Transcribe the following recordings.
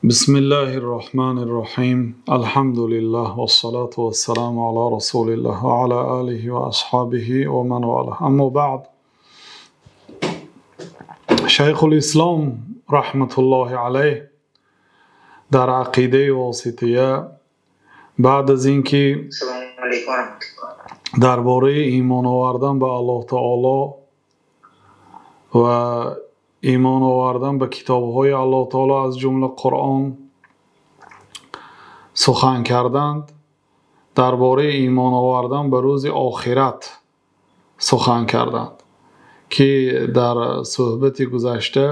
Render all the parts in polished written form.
Бисмиллаҳир Роҳманир Роҳим. Алҳамдулиллаҳ вассалату вассаламу ала расулиллаҳ ва ала олиҳи ва асҳобиҳи ва ман валаҳ. Аммо баъд. Шайхул Ислом раҳматуллоҳи алайҳ дар Ақидаи Восития баъд аз инки дар бораи имон овардан ба Аллоҳ Таоло ва имон овардан ба китобҳои Аллоҳ Таоло аз ҷумла Қуръон сухан карданд, дар бораи имон овардан ба рӯзи охират сухан карданд, ки дар суҳбати гузашта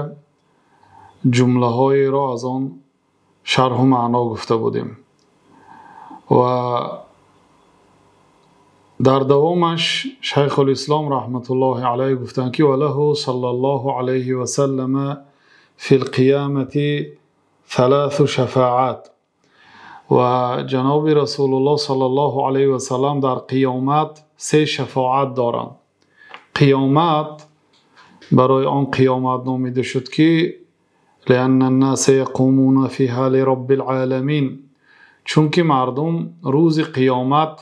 ҷумлаҳоеро аз он шарҳу маъно гуфта будем ва дар давомаш Шайхул Ислом раҳматуллоҳи алайҳ гуфтанд, ки валаҳу саллаллоҳу алайҳи васаллама фил қиёмати салосу шафоат, ва ҷаноби Расулуллоҳ саллаллоҳу алайҳи васаллам дар қиёмат се шафоат доранд. Қиёмат барои он қиёмат номида шуд, ки лианна ннаса яқумуна фиҳа лироббил оламин, чунки мардум рӯзи қиёмат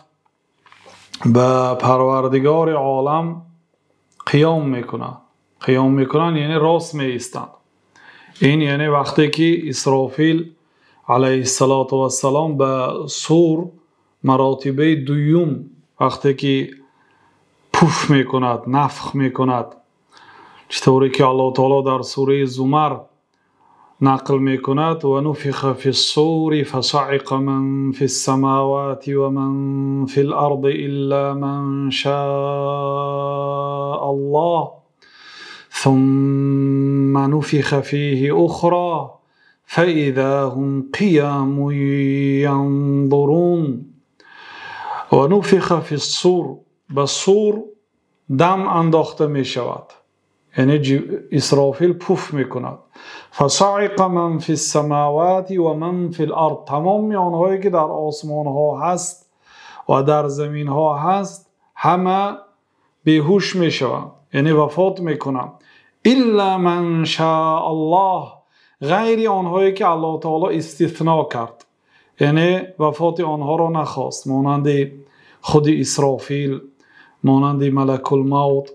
ба Парвардигори олам қиём мекунанд. Қиём мекунанд, яъне рост меистанд. Ин яъне вақте ки Исрофил алайҳиссалоту вассалом ба сур маротибаи дуюм вақте ки пуф мекунад, нафх мекунад, чӣ тавре ки Аллоҳ Таоло дар сураи Зумар нақл мекунад: ва нуфиха фис-сури фасаиқа ман фис-самавати ва ман фил-арди илла ман шаа Аллоҳ сумма нуфиха фихи ухра фаиза ҳум қиямун янзурун. Ва нуфиха фис-сур, ба сур дам андохта мешавад, яъне Исрофил пуф мекунад. Фасаиқа ман фис-самавати ва ман фил-ард, тамоми онҳое ки дар осмонҳо ҳаст ва дар заминҳо ҳаст ҳама беҳуш мешаванд, яъне вафот мекунанд. Илла ман шаа Аллоҳ, ғайри онҳое ки Аллоҳ Таоло истисно кард, яъне вафоти онҳоро нахост, монанди худи Исрофил, монанди Малакул Мавт.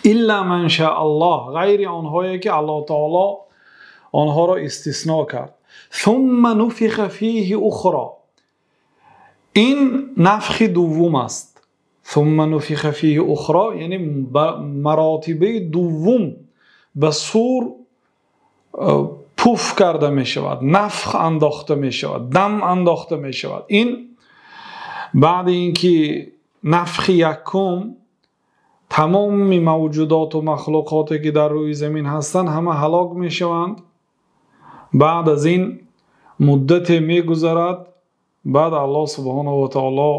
Илла ман шаа Аллоҳ, ғайри онҳое ки Аллоҳ Таоло онҳоро истисно кард. Сумма нуфиха фихи ухра, ин нафхи дуввум аст. Сумма нуфиха фихи ухра, яъне маротибаи дуввум ба сур пуф карда мешавад, нафх андохта мешавад, дам андохта мешавад. Ин баъди инки нафхи якум тамоми мавҷудоту махлуқоте ки дар рӯи замин ҳастанд ҳама ҳалок мешаванд. Баъд аз ин муддате мегузарад, баъд Аллоҳ субҳонаҳу ва таоло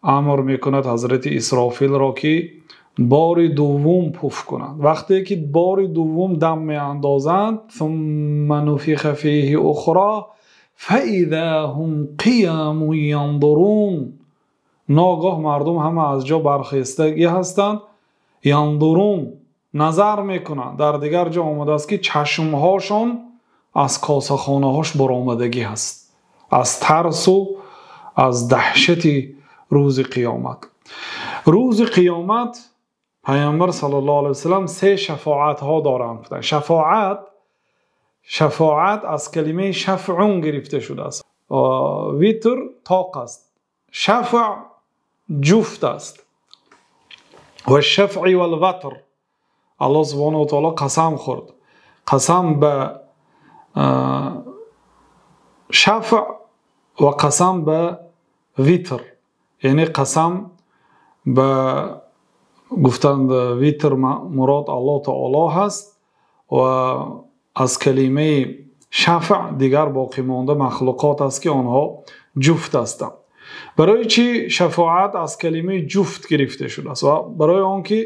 амр мекунад ҳазрати Исрофилро, ки бори дуввум пуф кунад. Вақте ки бори дуввум дам меандозанд, сумма нуфиха фихи ухра фаиза ҳум қиямун янзурун, ногоҳ мардум ҳама аз ҷо бархестагӣ ҳастанд, яндурун, назар мекунанд. Дар дигар ҷо омадааст, ки чашмҳошон аз косахонаҳош баромадагӣ ҳаст, аз тарсу аз даҳшати рӯзи қиёмат. Рӯзи қиёмат Паёмбар саллаллоҳу алайҳи васаллам се шафоатҳо доранд. Шафоат аз калимаи шафъун гирифта шудааст. Витр тоқ аст, шафъ ҷуфт аст. Ва шафъи вал-ватр, Аллоҳ субҳонаҳу ва таоло қасам хӯрд, қасам ба шафъ ва қасам ба витр, яъне қасам ба гуфтанд витр мурод Аллоҳ Таоло ҳаст ва аз калимаи шафъ дигар боқӣ монда махлуқот аст, ки онҳо ҷуфт ҳастанд. Барои чӣ шафоат аз калимаи ҷуфт гирифта шудааст? Ва барои он ки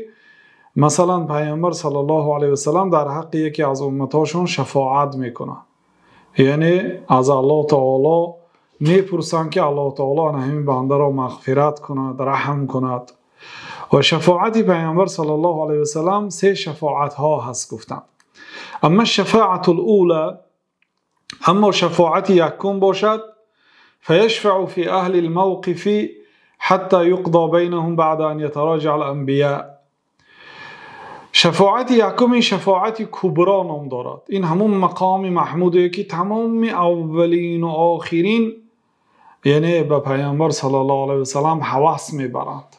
масалан Паёмбар саллаллоҳу алайҳи васаллам дар ҳаққи яке аз умматҳошон шафоат мекунад, яъне аз Аллоҳ Таоло мепурсанд, ки Аллоҳ Таоло ҳамин бандаро мағфират кунад, раҳм кунад. Ва шафоати Паёмбар саллаллоҳу алайҳи васаллам се шафоатҳо ҳаст гуфтанд. Амма шафоатул ула, Аммо шафоати якум бошад, فيشفع في أهل الموقف حتى يقضى بينهم بعد أن يتراجع الأنبياء. Шафоати якум ин шафоати кубро ном дорад. Ин ҳамон мақоми маҳмуде ки тамоми аввалину охирин, яъне ба Пайғамбар саллаллоҳу алайҳи васаллам ҳавас мебаранд.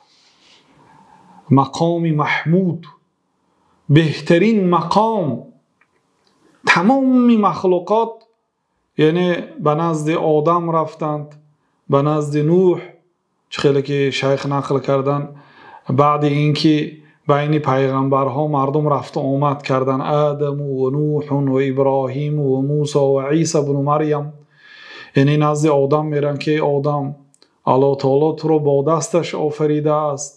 Мақоми маҳмуд, беҳтарин мақом. Тамоми махлуқот, яъне ба назди Одам рафтанд, ба назди Нуҳ, чӣ хеле ки шайх нақл карданд, баъди ин ки байни пайғамбарҳо мардум рафту омад карданд, Адаму ва Нуҳун ва Иброҳиму ва Мусо ва Исо ибну Марям, яъне назди Одам меранд ки Одам, Аллоҳ таоло туро бо дасташ офаридааст,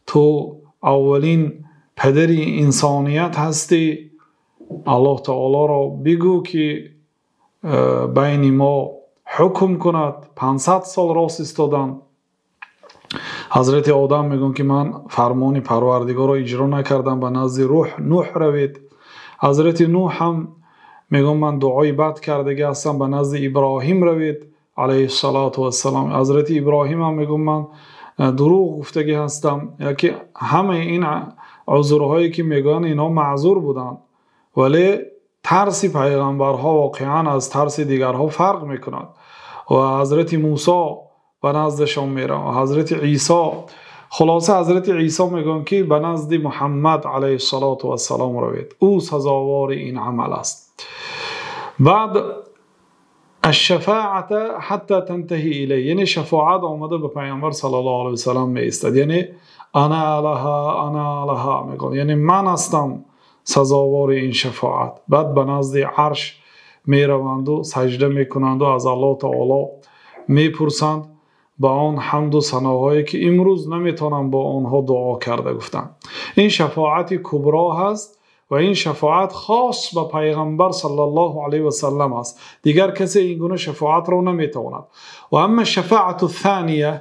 ту аввалин падари инсоният ҳастӣ, Аллоҳ таолоро бигӯ ки байни мо ҳукм кунад. 500 сол рост истоданд. Ҳазрати Одам мегӯянд ки ман фармони Парвардигорро иҷро накардам, ба назди Нуҳ равед. Ҳазрати Нуҳ ҳам мегӯянд ман дуои бад кардагӣ ҳастам, ба назди Иброҳим равед алайҳиссалоту вассалом. Ҳазрати Иброҳим ҳам мегӯянд ман дурӯғ гуфтагӣ ҳастам. Яке ҳамаи ин узрҳое ки мегӯянд инҳо маъзур буданд, вале тарси пайғамбарҳо воқеан аз тарси дигарҳо фарқ мекунад. Ва ҳазрати Мусо ба наздашон мераванд, ҳазрати Исо, хулоса ҳазрати Исо мегӯянд ки ба назди Муҳаммад алайҳиссалоту вассалом равед, ӯ сазовори ин амал аст. Баъд аш-шафаата ҳатта тантаҳи илай, яъне шафоат омада ба Пайғамбар саллаллоҳу алайҳи васаллам меистад, яъне ана лаҳа, ана лаҳа мегӯянд, яъне ман ҳастам сазовори ин шафоат. Баъд ба назди арш мераванду саҷда мекунанду аз Аллоҳ таоло мепурсанд ба он ҳамду саноҳое ки имрӯз наметавонам бо онҳо дуо карда гуфтанд. Ин шафоати кубро ҳаст ва ин шафоат хос ба Пайғамбар саллаллоҳу алайҳи васаллам аст. Дигар касе ин гуна шафоатро наметавонад. Ва амма шафаату thания,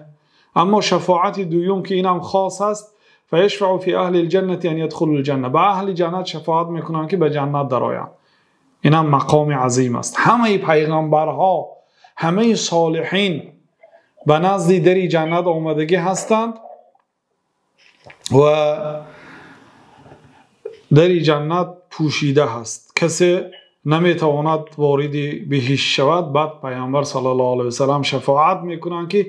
аммо шафоати дуюм ки инам хос аст, فيشفع في أهل الجنة أن يدخلوا الجنة. ба аҳли ҷаннат шафоат мекунанд ки ба ҷаннат дароянд. Инам мақоми азим аст. Ҳамаи пайғамбарҳо, ҳамаи солиҳин ба назди дари ҷаннат омадагӣ ҳастанд ва дари ҷаннат пӯшида ҳаст. Касе наметавонад вориди биҳишт шавад. Баъд Пайғамбар саллаллоҳу алайҳи васаллам шафоат мекунанд ки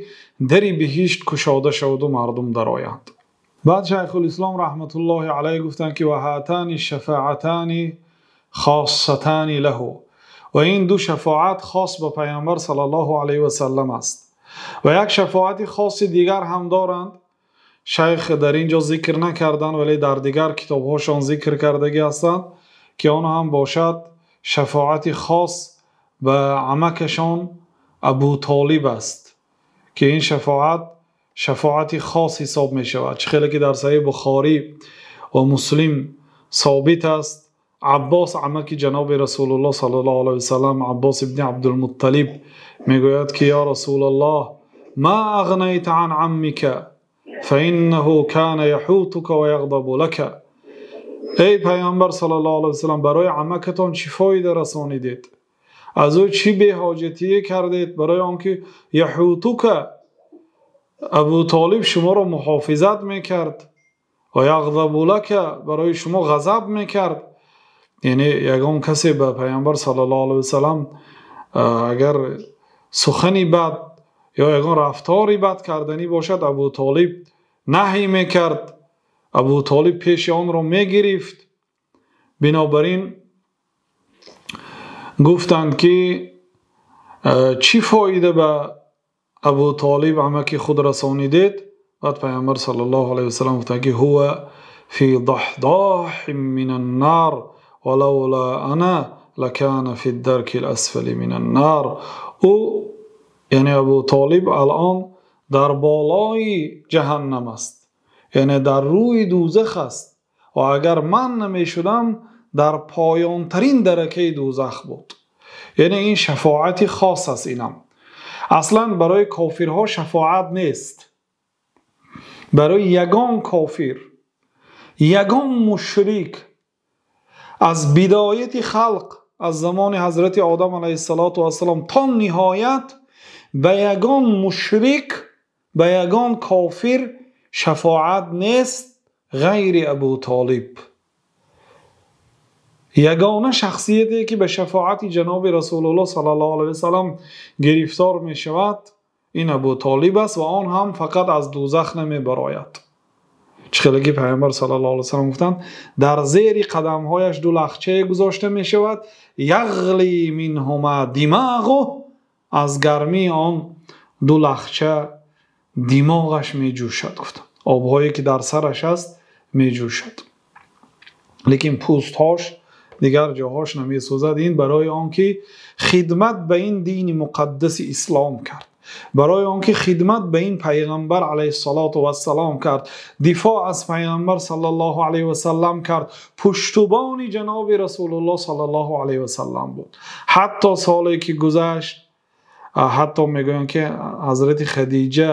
дари биҳишт кушода шаваду мардум дароянд. Баъд Шайхулислом раҳматуллоҳи алайҳ гуфтанд ки ва ҳатани шафаатани хоссатани лаҳу, ва ин ду шафоат хос ба Пайғамбар саллаллоҳу алайҳи васаллам аст. Ва як шафоати хоси дигар ҳам доранд, шайх дар ин ҷо зикр накарданд, вале дар дигар китобҳошон зикр кардагӣ ҳастанд ки он ҳам бошад шафоати хос ба амакашон Абу Толиб аст, ки ин шафоат шафоати хос ҳисоб мешавад. Чӣ хеле ки дар Саҳеҳи Бухорӣ ва Муслим собит аст, Аббос амаки ҷаноби Расулуллоҳ саллаллоҳу алайҳи васаллам, Аббос ибни Абдулмутталиб мегӯяд ки ё Расулаллоҳ, ма ағнайта ан аммика фаиннаҳу кана яҳутука ва яғдабу лака. Эй Пайғамбар саллаллоҳу алайҳи васаллам, барои амакатон чӣ фоида расонидед? Аз ӯ чӣ беҳоҷатие кардед? Барои он ки яҳутука, Абу Толиб шуморо муҳофизат мекард, ва яғдабу лака, барои шумо ғазаб мекард. Яъне ягон касе ба Пайғамбар саллаллоҳу алайҳи васаллам агар сухани бад ё ягон рафтори бад карданӣ бошад, Абу Толиб наҳй мекард, Абу Толиб пеши онро мегирифт. Бинобар ин гуфтанд ки чӣ фоида ба Абу Толиб амаки худ расонидед? Баъд Пайғамбар саллаллоҳу алайҳи васаллам гуфтанд ки ҳува фи даҳдаҳин мин аннар ва лавла ана лакана фи дарки ласфали мин аннар. Ӯ, яъне Абу Толиб, алон дар болои ҷаҳаннам аст, яъне дар рӯи дӯзах аст, ва агар ман намешудам дар поёнтарин даракаи дӯзах буд. Яъне ин шафоати хос аст. Инам аслан барои кофирҳо шафоат нест. Барои ягон кофир, ягон мушрик аз бидояти халқ аз замони ҳазрати Одам алайҳиссалоту вассалом то ниҳоят ба ягон мушрик, ба ягон кофир шафоат нест ғайри Абу Толиб. Ягона шахсияте ки ба шафоати ҷаноби Расулуллоҳ саллаллоҳу алайҳи васаллам гирифтор мешавад ин Абу Толиб аст ва он ҳам фақат аз дӯзах намебарояд. Чӣ хеле ки Пайғамбар саллаллоҳу алайҳи васаллам гуфтанд, дар зери қадамҳояш ду лахчае гузошта мешавад, яғли минҳума димағу, аз гармии он ду лахча димоғаш меҷӯшад, гуфтанд. Обҳое ки дар сараш аст меҷӯшад, лекин пӯстҳош дигар ҷоҳош намесӯзад. Ин барои он ки хидмат ба ин дини муқаддаси ислом кард, барои он ки хидмат ба ин пайғамбар алайҳиссалоту вассалом кард, дифоъ аз пайғамбар саллаллоҳу алайҳи васаллам кард, пуштубони ҷаноби Расулуллоҳ саллаллоҳу алайҳи васаллам буд. Ҳатто соле ки гузашт, ҳатто мегӯянд ки ҳазрати Хадиҷа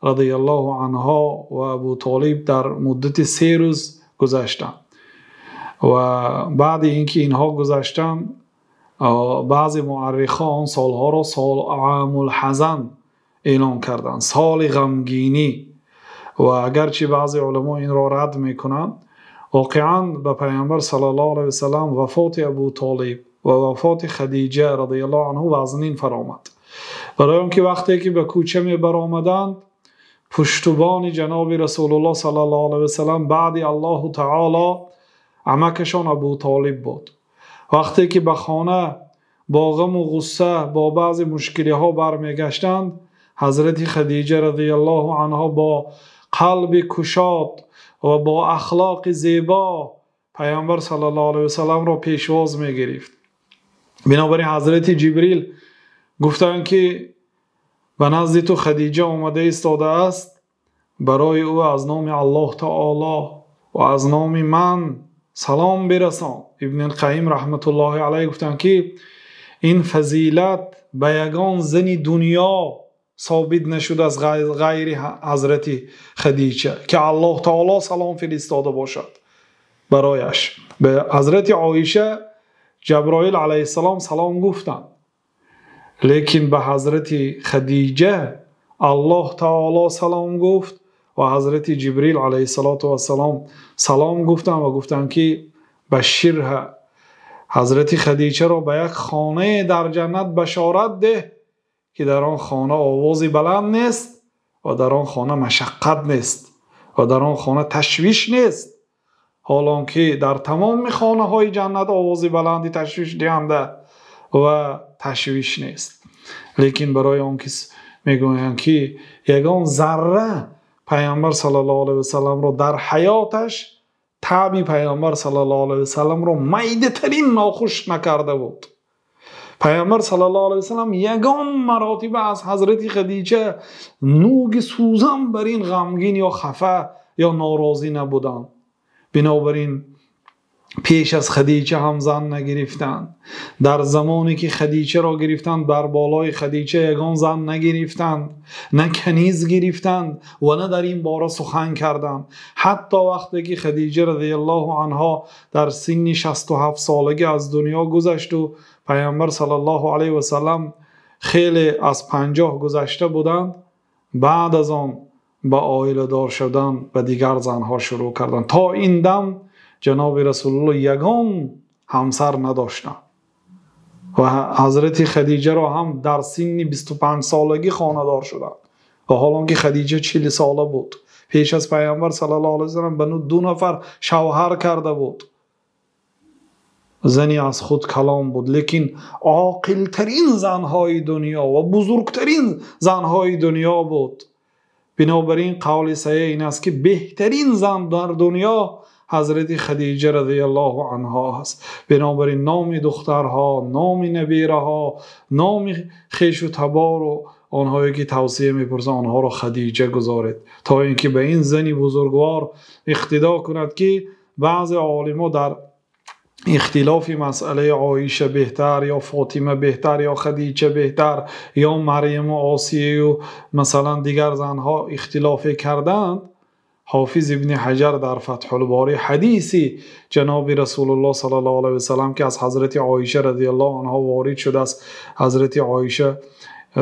радиаллоҳу анҳо ва Абу Толиб дар муддати 3 рӯз гузаштанд ва баъди ин ки инҳо гузаштанд, баъзе муаррихҳо он солҳоро сол амулҳазан эълон карданд, соли ғамгинӣ. Ва агарчи баъзе уламо инро рад мекунанд, воқеан ба Пайғамбар саллаллоҳу алайҳи васаллам вафоти Абу Толиб ва вафоти Хадиҷа радиаллоҳу анҳу вазнин фаромад. Барои он ки вақте ки ба кӯча мебаромаданд, пуштубони ҷаноби Расулуллоҳ саллаллоҳу алайҳи васаллам баъди Аллоҳу таоло амакашон Абу Толиб буд. Вақте ки ба хона бо ғаму ғусса, бо баъзе мушкилиҳо бармегаштанд, ҳазрати Хадиҷа радиаллоҳу анҳо бо қалби кушод ва бо ахлоқи зебо Пайғамбар саллаллоҳу алайҳи васалламро пешвоз мегирифт. Бинобар ин ҳазрати Ҷибрил гуфтанд ки ба назди ту Хадиҷа омада истодааст, барои ӯ аз номи Аллоҳ таоло ва аз номи ман салом бирасон. Ибни Қайим раҳматуллоҳи алайҳ гуфтанд ки ин фазилат ба ягон зани дунё собит нашудааст ғайри ҳазрати Хадиҷа, ки Аллоҳ таоло салом фиристода бошад барояш. Ба ҳазрати Оиша Ҷаброил алайҳиссалом салом гуфтанд, лекин ба ҳазрати Хадиҷа Аллоҳ таоло салом гуфт ва ҳазрати Ҷибрил алайҳиссалоту вассалом салом гуфтанд ва гуфтанд ки баширҳа, ҳазрати Хадиҷаро ба як хонае дар ҷаннат башорат деҳ ки дар он хона овози баланд нест ва дар он хона машаққат нест ва дар он хона ташвиш нест, ҳолон ки дар тамоми хонаҳои ҷаннат овози баланди ташвишдиҳанда ва ташвиш нест. Лекин барои он ки мегӯянд ки ягон зарра Пайғамбар саллаллоҳу алайҳи васалламро дар ҳаёташ таъби Пайғамбар саллаллоҳу алайҳи васалламро майдатарин нохуш накарда буд. Пайғамбар саллаллоҳу алайҳи васаллам ягон маротиба аз ҳазрати Хадиҷа нуги сӯзан бар ин ғамгин ё хафа ё норозӣ набуданд. Бинобар ин пеш аз Хадиҷа ҳам зан нагирифтанд. Дар замоне ки Хадиҷаро гирифтанд, бар болои Хадиҷа ягон зан нагирифтанд, на каниз гирифтанд ва на дар ин бора сухан карданд. Ҳатто вақте ки Хадиҷа радиаллоҳу анҳо дар синни 67 солагӣ аз дунё гузашту Пайғамбар саллаллоҳу алайҳи васаллам хеле аз 50 гузашта буданд, баъд аз он ба оиладор шудан ба дигар занҳо шурӯъ карданд. То ин дам ҷаноби Расулуллоҳ ягон ҳамсар надоштанд ва ҳазрати Хадиҷаро ҳам дар синни 25 солагӣ хонадор шуданд ва ҳолон ки Хадиҷа 40 сола буд. Пеш аз Пайғамбар саллаллоҳу алайҳи васаллам ба 2 нафар шавҳар карда буд. Зани аз худ калом буд, лекин оқилтарин занҳои дунё ва бузургтарин занҳои дунё буд. Бинобар ин қавли саҳеҳ ин аст ки беҳтарин зан дар дунё ҳазрати Хадиҷа радиаллоҳу анҳо аст. Бинобар ин номи духтарҳо, номи набираҳо, номи хешу табору онҳое ки тавсия мепурсанд, онҳоро Хадиҷа гузоред, то ин ки ба ин зани бузургвор иқтидо кунад, ки баъзе олимо дар ихтилофи масъалаи Оиша беҳтар ё Фотима беҳтар ё Хадиҷа беҳтар ё Марьяму Осияю масалан дигар занҳо ихтилофе карданд. Ҳофиз ибни Ҳаҷар дар Фатҳул-Борӣ ҳадиси ҷаноби Расулуллоҳ саллаллоҳу алайҳи васаллам, ки аз ҳазрати Оиша разияллоҳу анҳо ворид шудааст, ҳазрати Оиша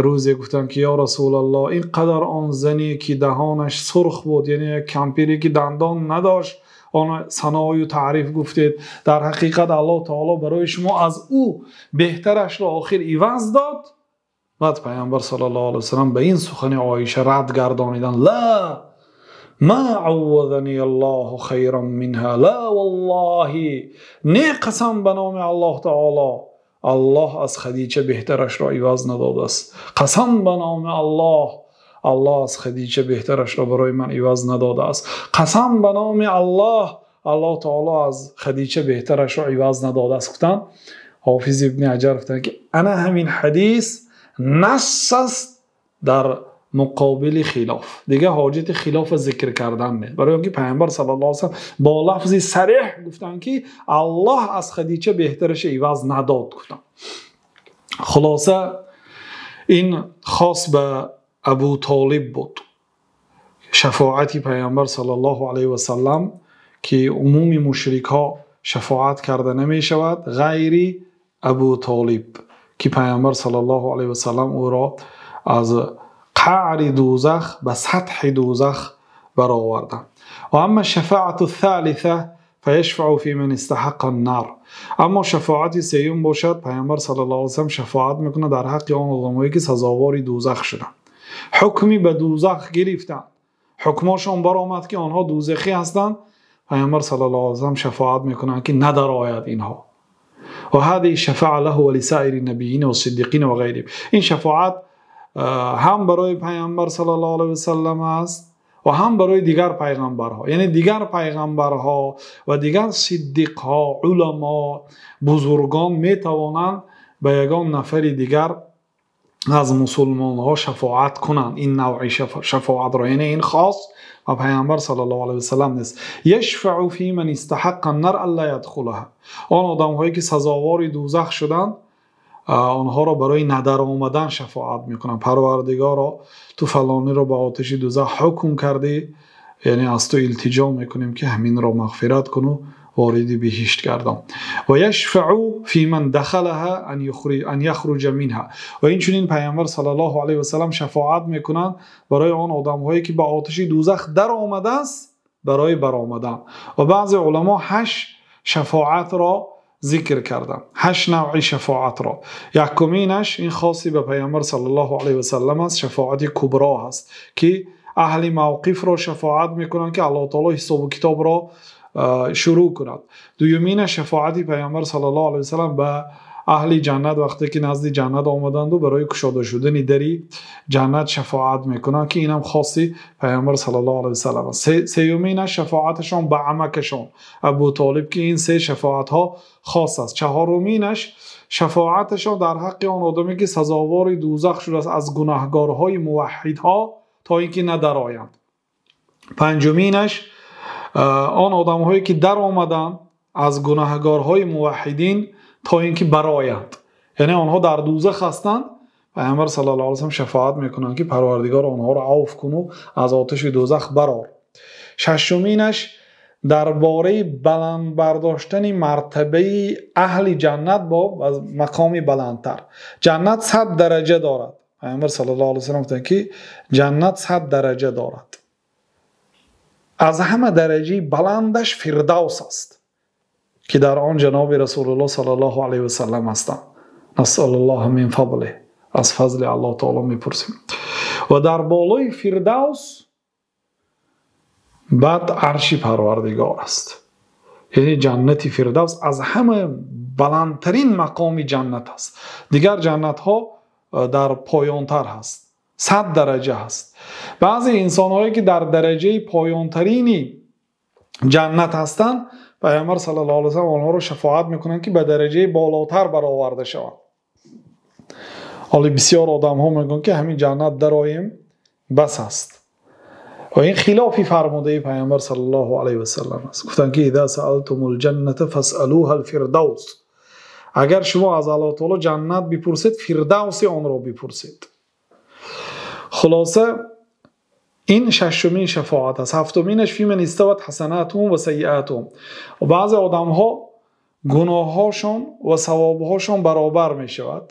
рӯзе гуфтанд, ки ё Расулуллоҳ, инқадар он зане ки даҳонаш сурх буд, яъне як кампире ки дандон надошт, он саною таъриф гуфтед, дар ҳақиқат Аллоҳи таъоло барои шумо аз ӯ беҳтарашро охир иваз дод. Баъд Паёмбар саллаллоҳу алайҳи васаллам ба ин сухани Оиша рад гардониданд: ла ма аввазани Аллоҳу хайран минҳа, ла валлоҳи, не қасам ба номи Аллоҳи таъоло, Аллоҳ аз Хадича беҳтарашро иваз надодааст. Қасам ба номи Аллоҳ, Аллоҳ аз Хадича беҳтарашро барои ман иваз надодааст. Қасам ба номи Аллоҳ, Аллоҳи таъоло аз Хадича беҳтарашро иваз надодааст. Гуфтанд Ҳофиз ибни Ҳаҷар, гуфтанд ки ана ҳамин ҳадис насс аст дар муқобили хилоф. Дигар ҳоҷати хилофро зикр кардан нест, барои инки Паёмбар саллаллоҳу алайҳи васаллам бо лафзи сареҳ гуфтанд ки Аллоҳ аз Хадича беҳтарашро иваз надод. Гуфтанд хулоса ин хос ба Абу Толиб буд, шафоати Паёмбар саллаллоҳу алайҳи васаллам, ки умуми мушрикҳо шафоат карда намешавад ғайри Абу Толиб, ки Паёмбар саллаллоҳу алайҳи васаллам ӯро аз қаъри дӯзах ба сатҳи дӯзах бароварданд. Ва амма шафоату ссолиса фаяшфаъу фи ман истаҳаққа н-нор. Аммо шафоати сеюм бошад, Паёмбар саллаллоҳу алайҳи васаллам шафоат мекунад дар ҳаққи он одамоне ки сазовори дӯзах шуданд, ҳукме ба дӯзах гирифтанд, ҳукмашон баромад ки онҳо дӯзахӣ ҳастанд. Паёмбар саллаллоҳу алайҳи васаллам шафоат мекунанд ки надарояд инҳо. Ва ҳазиҳи шафоа лаҳу ва лисоири набиййина вассиддиқина ва ғайриҳим. Ин шафоат ҳам барои Паёмбар саллаллоҳу алайҳи васаллам аст ва ҳам барои дигар пайғамбарҳо, яъне дигар пайғамбарҳо ва дигар сиддиқҳо, уламо, бузургон метавонанд ба ягон нафари дигар аз мусулмонҳо шафоат кунанд. Ин навъи шафоатро, яъне ин хос ва Паёмбар саллаллоҳу алайҳи васаллам нест. Яшфаъу фи ман истаҳаққа н-нор алла ядхулаҳа. Он одамҳое ки сазовори дӯзах шуданд, онҳоро барои надаромадан шафоат мекунанд. Парвардигоро, ту фалониро ба оташи дӯзах ҳукм кардӣ, яъне аз ту илтиҷо мекунем ки ҳаминро мағфират кун ва вориди биҳишт гардон. Ва яшфаъу фи ман дахалаҳа ан яхруҷа минҳа. Ва инчунин Паёмбар саллаллоҳу алайҳи васаллам шафоат мекунанд барои он одамҳое ки ба оташи дӯзах даромадааст, барои баромадан. Ва баъзе уламо 8 шафоатро зикр карданд, 8 навъи шафоатро. Якуминаш ин хоси ба Паёмбар саллаллоҳу алайҳи васаллам аст, шафоати кубро ҳаст, ки аҳли мавқифро шафоат мекунанд ки Аллоҳ таъоло ҳисобу китобро шурӯъ кунад. Дуюминаш шафоати Паёмбар саллаллоҳу алайҳи васаллам ба аҳли ҷаннат, вақте ки назди ҷаннат омаданд ва барои кушода шудани дари ҷаннат шафоат мекунанд, ки инам хоси Паёмбар саллаллоҳу алайҳи васаллам аст. Сеюминаш шафоаташон ба амакашон Абу Толиб, ки ин се шафоатҳо хос аст. Чаҳоруминаш шафоаташон дар ҳаққи он одаме ки сазовори дӯзах шудааст аз гунаҳгорҳои муваҳҳидҳо то инки надароянд. Панҷуминаш он одамҳое ки даромаданд аз гунаҳгорҳои муваҳҳидин то инки бароянд, яъне онҳо дар дӯзах ҳастанд. Паёмбар саллаллоҳу алайҳи васаллам шафоат мекунанд ки Парвардигор онҳоро афв кун ва аз оташи дӯзах барор. Шашуминаш дар бораи баланд бардоштани мартабаи аҳли ҷаннат бо мақоми баландтар. Ҷаннат 100 дараҷа дорад. Паёмбар саллаллоҳу алайҳи васаллам гуфтанд ки ҷаннат 100 дараҷа дорад. Аз ҳама дараҷаи баландаш Фирдавс аст, ки дар он ҷаноби Расулуллоҳ саллаллоҳу алайҳи васаллам ҳастанд. Насъалуллоҳ мин фазлиҳ, аз фазли Аллоҳ таъоло мепурсем. Ва дар болои Фирдавс баъд арши Парвардигор аст. Яъне ҷаннати Фирдавс аз ҳама баландтарин мақоми ҷаннат аст. Дигар ҷаннатҳо дар поёнтар ҳаст, 100 дараҷа ҳаст. Баъзе инсонҳое ки дар дараҷаи поёнтарини ҷаннат ҳастанд, Паёмбар саллаллоҳу алайҳи васаллам онҳоро шафоат мекунанд ки ба дараҷаи болотар бароварда шаванд. Ҳоло бисёр одамҳо мегӯянд ки ҳамин ҷаннат дароем бас аст. Ва ин хилофи фармудаи Паёмбар саллаллоҳу алайҳи васаллам аст. Гуфтанд ки иза саалтумул ҷанната фасалуҳал фирдавс. Агар шумо аз Аллоҳ таъоло ҷаннат бипурсед, фирдавси онро бипурсед. Хулоса Ин шашумин шафоат аст. Ҳафтуминаш фиман истават ҳасанатуҳум ва сайиатуҳум. Баъзе одамҳо гуноҳҳошон ва савобҳошон баробар мешавад.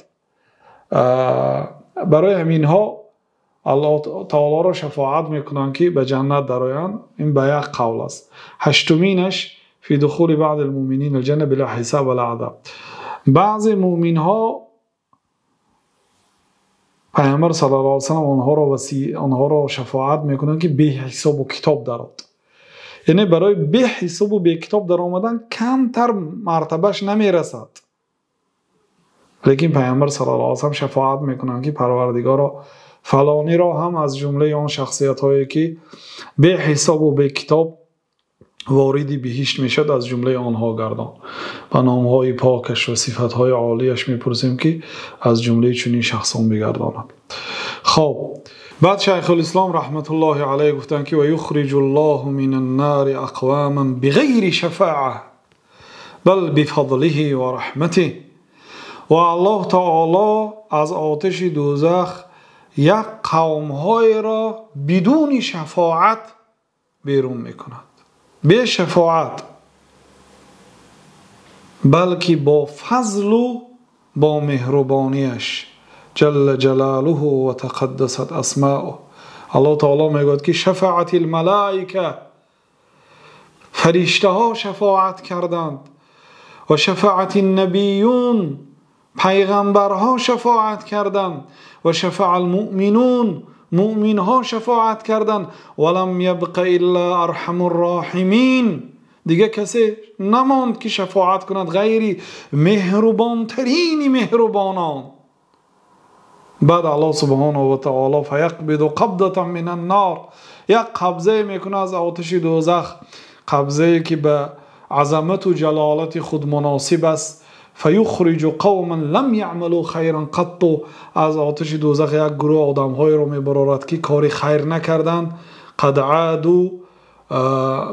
Барои ҳаминҳо Аллоҳ таолоро шафоат мекунанд, ки ба ҷаннат дароянд. Ин ба як қавл аст. Ҳаштуминаш фи духули баъди алмӯъминина алҷанна била ҳисоб ва ла азоб. Баъзе мӯъминҳо Паёмбар саллаллоҳу алайҳи васаллам онҳоро шафоат мекунанд, ки беҳисобу китоб дарод. Яъне барои беҳисобу бекитоб даромадан камтар мартабаш намерасад. Лекин Паёмбар саллаллоҳу алайҳи васаллам шафоат мекунанд, ки Парвардигоро фалониро ҳам аз ҷумлаи он шахсиятҳое ки беҳисобу бекитоб вориди биҳишт мешавад, аз ҷумлаи онҳо гардон. Ба номҳои покаш ва сифатҳои олияш мепурсем, ки аз ҷумлаи чунин шахсон бигардонад. Хоб, баъд Шайхулислом раҳматуллоҳи алайҳ гуфтанд, ки ва юхриҷу ллоҳу минан нари ақваман биғайри шафоа бал бифадлиҳи ва раҳматиҳ. Ва Аллоҳ таоло аз оташи дӯзах як қавмҳоеро бидуни шафоат берун мекунад. Бе шафоат, балки бо фазлу бо меҳрубонияш. Ҷалла ҷалолуҳу ва тақаддасат асмоуҳ. Аллоҳ таоло мегӯяд, ки шафаатил малоика, фариштаҳо шафоат карданд, ва шафаатин набиюн, пайғамбарҳо шафоат карданд, ва шафаал муъминун, муъминҳо шафоат карданд, ва лам ябқа илла арҳамур роҳимин. Дигар касе намонд, ки шафоат кунад ғайри меҳрубонтарини меҳрубонон. Баъд Аллоҳ субҳонаҳу ва таоло фаяқбиду қабдатан минан нор, як қабзае мекунад аз оташи дӯзах, қабзае ки ба азамату ҷалолати худ муносиб аст. Фаюхриҷу қавман лам яъмалу хайран қатту, аз оташи дӯзах як гурӯҳ одамҳоеро мебарорад, ки кори хайр накарданд. Қад ааду,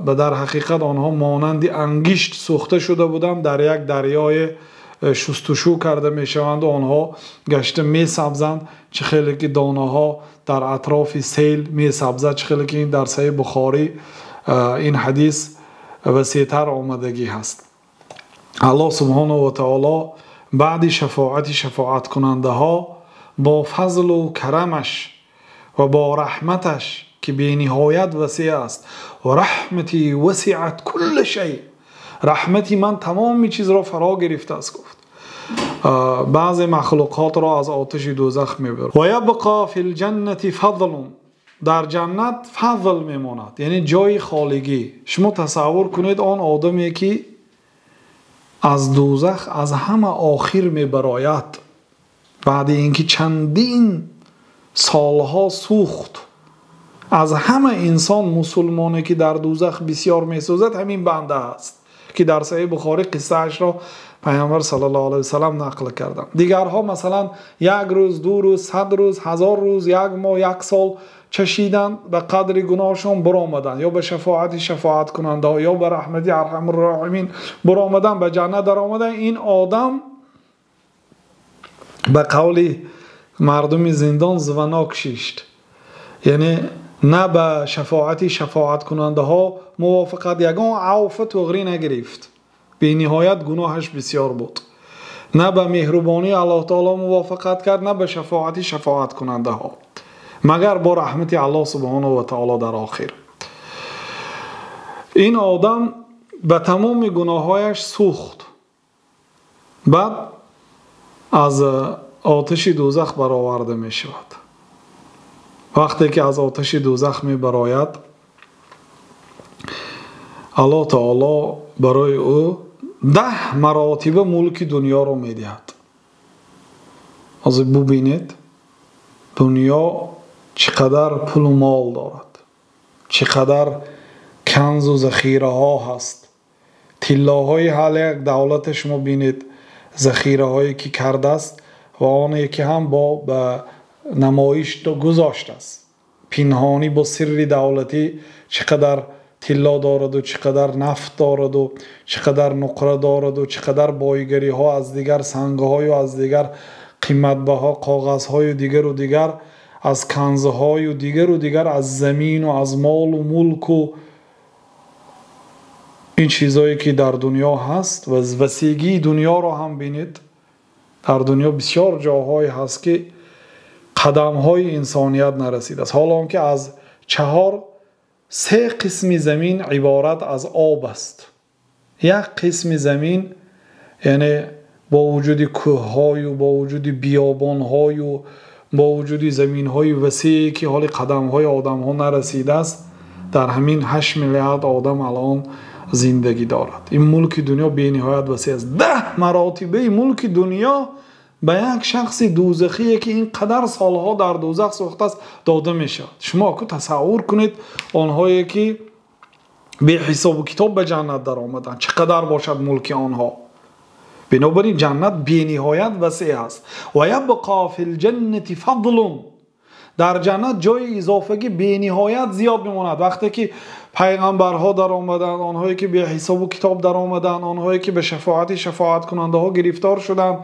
ба дар ҳақиқат онҳо монанди ангишт сӯхта шуда буданд, дар як дарёи шустушӯ карда мешаванд ва онҳо гашта месабзанд, чӣ хеле ки донаҳо дар атрофи сел месабзад, чӣ хеле ки ин дар Саҳеҳи Бухорӣ ин ҳадис васеътар омадагӣ ҳаст. Аллоҳ субҳонаҳу ва таоло баъди шафоати шафоаткунандаҳо бо фазлу карамаш ва бо раҳматаш, ки бениҳоят васеъ аст, ва раҳмати васиат кулла шай, раҳмати ман тамоми чизро фаро гирифтааст, гуфт. Баъзе махлуқотро аз оташи дӯзах мебарад. Ва ябқо фил ҷаннати фазлун, дар ҷаннат фазл мемонад, яъне ҷои холигӣ. Шумо тасаввур кунед он одаме, ки аз дӯзах аз ҳама охир мебарояд, баъди инки чандин солҳо сӯхт, аз ҳама инсон мусулмоне, ки дар дӯзах бисёр месӯзад, ҳамин банда аст, ки дар Саҳеҳи Бухорӣ қиссаашро Паёмбар саллаллоҳу алайҳи васаллам нақл карданд. Дигарҳо масалан як рӯз, ду рӯз, 100 рӯз, 1000 рӯз, як моҳ, як сол чашиданд, ба қадри гуноҳшон баромаданд, ё ба шафоати шафоаткунандаҳо, ё ба раҳмати арҳамур роҳимин баромаданд, ба ҷаннат даромаданд. Ин одам ба қавли мардуми зиндон звонок шишт, яъне на ба шафоати шафоаткунандаҳо мувофиқат, ягон авфа туғрӣ нагирифт, бениҳоят гуноҳаш бисёр буд, на ба меҳрубонии Аллоҳ таоло мувофиқат кард, на ба шафоати шафоаткунандаҳо, магар бо раҳмати Аллоҳ субҳонаҳу ва таоло дар охир. Ин одам ба тамоми гуноҳҳояш сӯхт, баъд аз оташи дӯзах бароварда мешавад. Вақте ки аз оташи дӯзах мебарояд, Аллоҳ таоло барои ӯ 10 маротиба мулки дунёро медиҳад. Ҳозир бубинед, дунё чӣ қадар пулу мол дорад, чӣ қадар канзу захираҳо ҳаст. Тиллоҳои ҳар як давлата шумо бинед, захираҳое ки кардааст ва оне ки ҳам бо ба намоиш гузоштааст. Пинҳонӣ бо сирри давлатӣ чӣ қадар тилло дораду, чӣ қадар нафт дораду, чӣ қадар нуқра дораду, чӣ қадар бойгариҳо аз дигар сангҳою аз дигар қиматбаҳо, коғазҳою дигару дигар. аз канзҳою дигару дигар, аз замину аз молу мулку, ин чизое ки дар дунё ҳаст ва васегии дунёро ҳам бинед. Дар дунё бисёр ҷоҳое ҳаст, ки қадамҳои инсоният нарасидааст, ҳоло он ки аз 4-3 қисми замин иборат аз об аст. Як қисми замин, яъне бо вуҷуди кӯҳҳою бо вуҷуди биёбонҳою бо вуҷуди заминҳои васее ки ҳоли қадамҳои одамҳо нарасидааст, дар ҳамин 8 миллиард одам алон зиндагӣ дорад. Ин мулки дунё бениҳоят васеъ аст. 10 маротибаи мулки дунё ба як шахси дӯзахие ки ин қадар солҳо дар дӯзах сӯхтааст дода мешавад. Шумо ку тасаввур кунед, онҳое ки беҳисобу китоб ба ҷаннат даромаданд, чӣ қадар бошад мулки онҳо. Бинобар ин ҷаннат бениҳоят васеъ аст. Ва ябқо фил ҷаннати фадлун, дар ҷаннат ҷои изофагӣ бениҳоят зиёд мемонад. Вақте ки пайғамбарҳо даромаданд, онҳое ки беҳисобу китоб даромаданд, онҳое ки ба шафоати шафоаткунандаҳо гирифтор шуданд,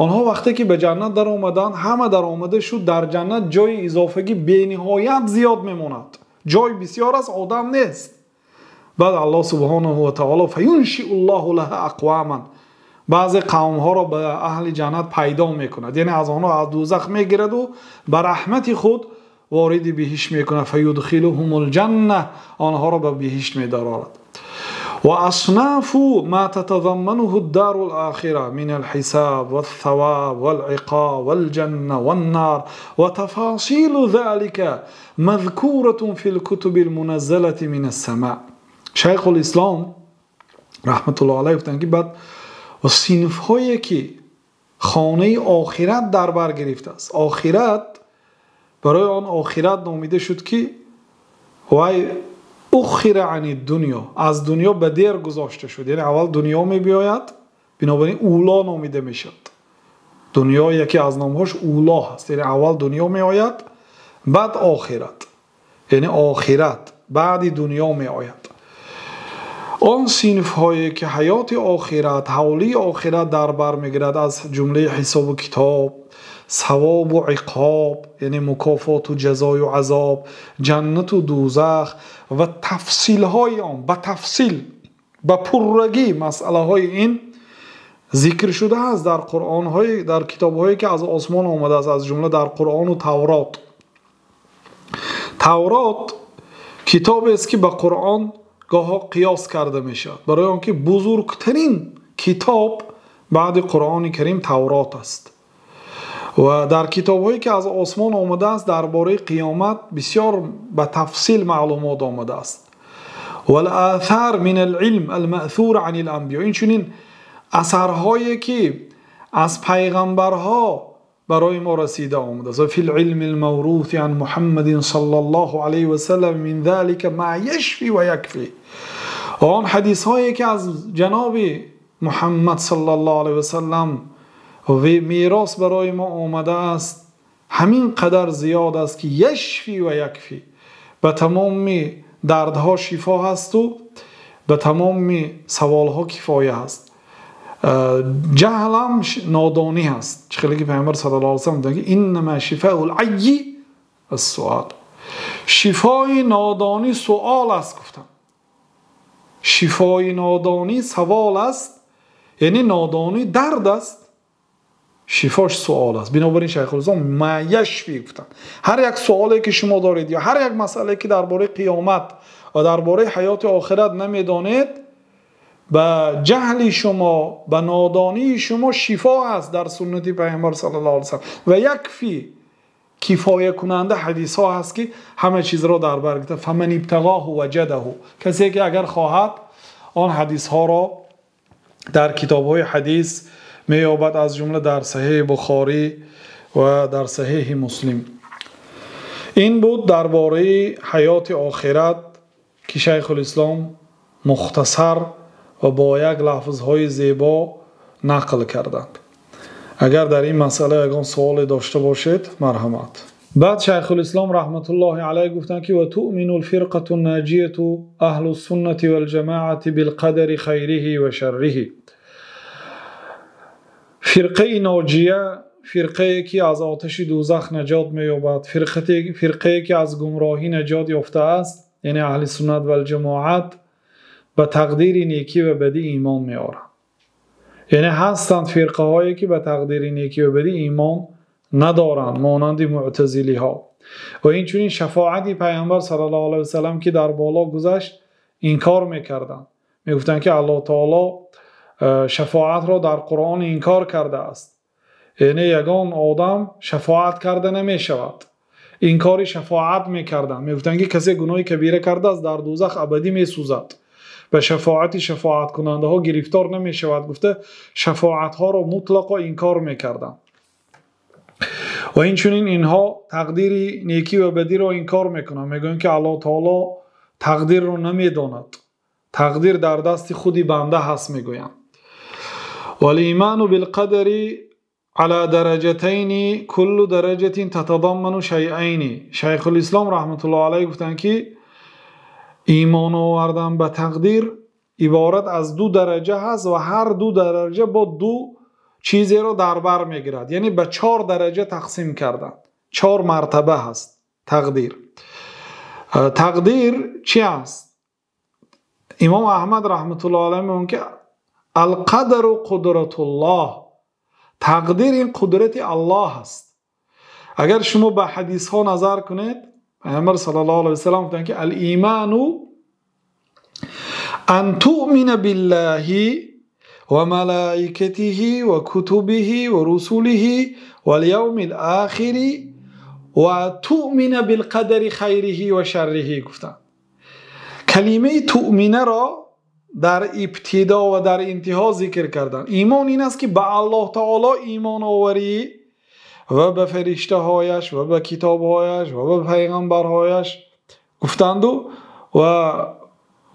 онҳо вақте ки ба ҷаннат даромаданд, ҳама даромада шуд, дар ҷаннат ҷои изофагӣ бениҳоят зиёд мемонад. Ҷой бисёр аст, одам нест. Баъд Аллоҳ субҳонаҳу ва таоло фаюншиу ллоҳу лаҳа ақвоман, баъзе қавмҳоро ба аҳли ҷаннат пайдо мекунад, яъне аз онҳо аз дӯзах мегираду ба раҳмати худ вориди биҳишт мекунад. Фаюдхилуҳум лҷанна, онҳоро ба биҳишт медарорад. Ва аснафу ма татазаммануҳу ддару лохира мин алҳисаб валсаваб валиқоб валҷанна ваннар ва тафасилу залика мазкуратун фи лкутуби лмуназзалати мин ассама. Шайхулислом раҳматуллоҳ алайҳ гуфтанд, ки баъд ва синфҳое ки хонаи охират дар бар гирифтааст. Охират барои он охират номида шуд, ки вай ухира ани дунё, аз дунё ба дер гузошта шуд. Яъне аввал дунё мебиёяд, бинобар ин уло номида мешавад. Дунё яке аз номҳош уло ҳаст, яъне аввал дунё меояд, баъд охират, яъне охират баъди дунё меояд. Он синфҳое ки ҳаёти охират, ҳавлии охират дар бар мегирад, аз ҷумлаи ҳисобу китоб, савобу иқоб, яъне мукофоту ҷазою азоб, ҷаннату дӯзах ва тафсилҳои он ба тафсил, ба пуррагӣ масъалаҳои ин зикр шудааст дар қуръонҳои, дар китобҳое ки аз осмон омадааст, аз ҷумла дар Қуръону Таврот. Таврот китобест ки ба Қуръон гоҳо қиёс карда мешавад, барои он ки бузургтарин китоб баъди Қуръони Карим Таврот аст. Ва дар китобҳое ки аз осмон омадааст дар бораи қиёмат бисёр ба тафсил маълумот омадааст. Валآثар мин алилм алмаъсур ан аланбиё, инчунин асарҳое ки аз пайғамбарҳо барои мо расида омадааст. Ва фи лилми алмавруси ан Муҳаммадин саллаллоҳу алайҳи васаллам мин залика ма яшфи ва якфи, ва он ҳадисҳое ки аз ҷаноби Муҳаммад саллаллоҳу алайҳи васаллам мерос барои мо омадааст, ҳамин қадар зиёд аст, ки яшфи ва якфи, ба тамоми дардҳо шифо ҳасту ба тамоми саволҳо кифоя ҳаст. Ҷаҳлам нодонӣ ҳаст. Чӣ хеле ки Пайғамбар саллаллоҳу алайҳи васаллам гуфтанд, ки иннама шифаул аййи ассуол, шифои нодонӣ суол аст гуфтанд. Шифои нодонӣ савол аст, яъне нодонӣ дард аст, шифош суол аст. Бинобар ин Шайхулислом ма яшфи гуфтанд. Ҳар як суоле ки шумо доред ё ҳар як масъалае ки дар бораи қиёмат ва дар бораи ҳаёти охират намедонед, ба ҷаҳли шумо, ба нодонии шумо шифо аст дар суннати Пайғамбар саллаллоҳу алайҳи васаллам. Ва якфи, кифоякунанда ҳадисҳо ҳаст ки ҳама чизро дар бар гирифта. Фаман ибтағоҳу ваҷадаҳу, касе ки агар хоҳад он ҳадисҳоро дар китобҳои ҳадис меёбад, аз ҷумла дар Саҳеҳи Бухорӣ ва дар Саҳеҳи Муслим. Ин буд дар бораи ҳаёти охират ки Шайхулислом мухтасар ва бо як лафзҳои зебо нақл карданд. Агар дар ин масъала ягон суоле дошта бошед, марҳамат. Баъд Шайхулислом раҳматуллоҳи алайҳ гуфтанд, ки ва туъмину лфирқату наҷияту аҳлу суннати валҷамоати билқадари хайриҳи ва шарриҳи. Фирқаи ноҷия, фирқае ки аз оташи дӯзах наҷот меёбад, фирқае ки аз гумроҳӣ наҷот ёфтааст, яъне аҳли суннат вал ҷамоат, ба тақдири некӣ ва бадӣ имон меоранд. Яъне ҳастанд фирқаҳое ки ба тақдири некӣ ва бадӣ имон надоранд, монанди муътазилиҳо. Ва инчунин шафоати Пайғамбар саллаллоҳу алайҳи васаллам, ки дар боло гузашт, инкор мекарданд. Мегуфтанд, ки Аллоҳ таоло шафоатро дар Қуръон инкор кардааст, яъне ягон одам шафоат карда намешавад. Инкори шафоат мекарданд. Мегуфтанд, ки касе гуноҳи кабира кардааст, дар дӯзах абадӣ месӯзад, ба шафоати шафоаткунандаҳо гирифтор намешавад, гуфта шафоатҳоро мутлақо инкор мекарданд. Ва инчунин инҳо тақдири некӣ ва бадиро инкор мекунанд. Мегӯянд, ки Аллоҳ таоло тақдирро намедонад, тақдир дар дасти худи банда ҳаст, мегӯянд. والإيمان بالقدر على درجتين، كل درجة تتضمن شيئين. Шайхулислом раҳматуллоҳ алайҳ гуфтанд, ки имон овардан ба тақдир иборат аз ду дараҷа ҳаст ва ҳар ду дараҷа бо ду чизеро дар бар мегирад, яъне ба чор дараҷа тақсим карданд, чор мартаба ҳаст тақдир. Тақдир чи аст? Имом Аҳмад раҳматуллоҳ алайҳ мегӯянд, ки القدر قدرة الله, тақдир ин қудрати Аллоҳ аст. Агар шумо ба ҳадисҳо назар кунед, Пайғамбар саллаллоҳу алайҳи васаллам гуфтанд, ки الإيمان أن تؤمن بالله وملائكته وكتبه ورسله واليوم الآخر وتؤمن بالقدر خيره وشره. Гуфтанд, калимаи تؤمن ро дар ибтидо ва дар интиҳо зикр карданд. Имон ин аст, ки ба Аллоҳ таоло имон оварӣ ва ба фариштаҳояш ва ба китобҳояш ва ба пайғамбарҳояш, гуфтанду, ва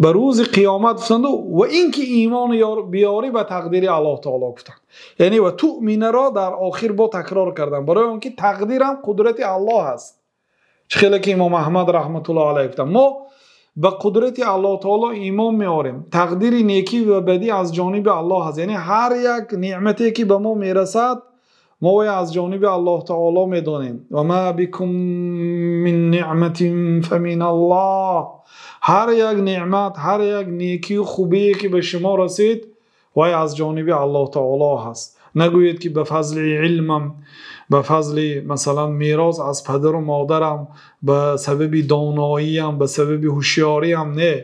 ба рӯзи қиёмат, гуфтанду, ва ин ки имон биёрӣ ба тақдири Аллоҳ таоло, гуфтанд. Яъне ва تؤمن ро дар охир бо такрор карданд, барои он ки тақдирам қудрати Аллоҳ аст. Чӣ хеле ки имом Аҳмад раҳматуллоҳ алайҳ гуфтанд, мо ба қудрати Аллоҳ таоло имон меорем, тақдири некӣ ва бадӣ аз ҷониби Аллоҳ аст, яъне ҳар як неъмате ки ба мо мерасад, мо вай аз ҷониби Аллоҳ таоло медонем. وما بكم من نعمة فمن الله. Ҳар як неъмат, ҳар як некию хубие ки ба шумо расид, вай аз ҷониби Аллоҳ таоло ҳаст. Нагӯед, ки ба фазли илмам, ба фазли, масалан, мерос аз падару модарам, ба сабаби доноиям, ба сабаби ҳушёриям. Не,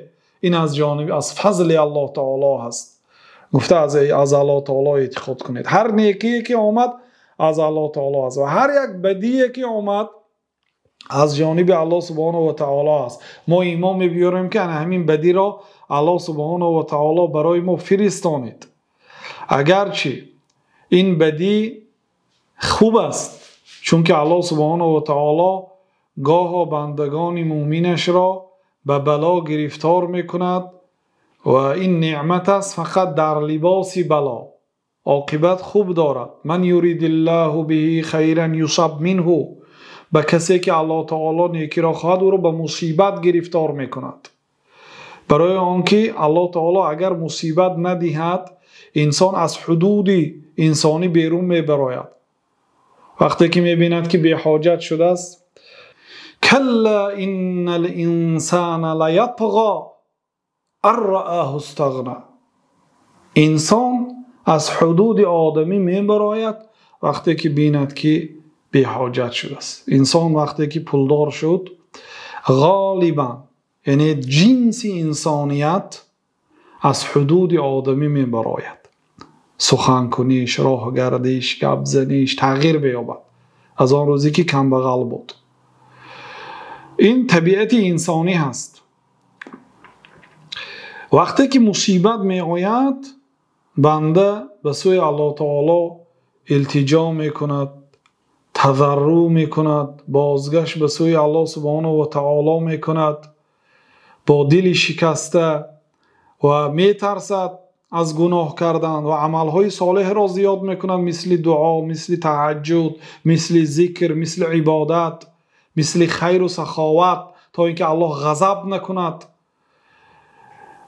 ин аз ҷониби, аз фазли Аллоҳ таоло ҳаст, гуфта аз Аллоҳ таоло эътиқод кунед. Ҳар некие ки омад, аз Аллоҳ таоло аст ва ҳар як бадие ки омад, аз ҷониби Аллоҳ субҳонаҳу ва таоло аст. Мо имон мебиёрем, ки ана ҳамин бадиро Аллоҳ субҳонаҳу ва таоло барои мо фиристонид. Агарчи ин бадӣ хуб аст, чунки Аллоҳ субҳонаҳу ва таоло гоҳо бандагони мӯминашро ба бало гирифтор мекунад ва ин неъмат аст, фақат дар либоси бало оқибат хуб дорад. من يرد الله به خيرا يصب منه. Ба касе ки Аллоҳ таоло некиро хоҳад, ӯро ба мусибат гирифтор мекунад, барои он ки Аллоҳ таоло агар мусибат надиҳад, инсон аз ҳудуди инсонӣ берун мебарояд. Вақте ки мебинад, ки беҳоҷат шудааст. كلا إن الإنسان ليطغى أن رآه استغنى. Инсон аз ҳудуди одамӣ мебарояд, вақте ки бинад, ки беҳоҷат шудааст. Инсон вақте ки пулдор шуд, ғолибан, яъне ҷинси инсоният аз ҳудуди одамӣ мебарояд. Суханкуниш, роҳгардиш, гапзаниш тағйир меёбад аз он рӯзе ки камбағал буд. Ин табиати инсонӣ ҳаст. Вақте ки мусибат меояд, банда ба сӯи Аллоҳ таоло илтиҷо мекунад, тазарруъ мекунад, бозгашт ба сӯи Аллоҳ субҳонаҳу ва таоло мекунад бо дили шикаста ва метарсад аз гуноҳ кардан ва амалҳои солеҳро зиёд мекунад, мисли дуо, мисли таҳаҷҷуд, мисли зикр, мисли ибодат, мисли хайру саховат, то ин ки Аллоҳ ғазаб накунад.